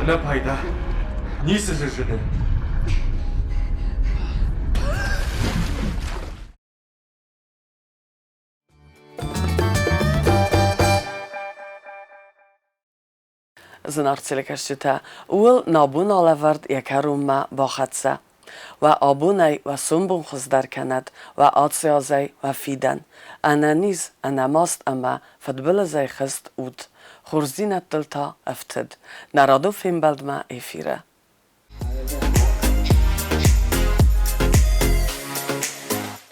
Ӕнӕпайда. Ницы дзы зыны. Зынаргъ телекӕсджытӕ, ууыл нӕ бон алӕвӕрд йӕ кӕронмӕ бахӕццӕ. Уӕ абонӕй уӕ сомбон хуыздӕр кӕнӕд, уӕ ацы азӕй уӕ фидӕн. Ӕнӕниз, ӕнӕмаст ӕмӕ фыдбылызӕй хызт ут. Хорздзинӕдтыл та ӕфтыд. Нӕ радон фембӕлдмӕ эфиры.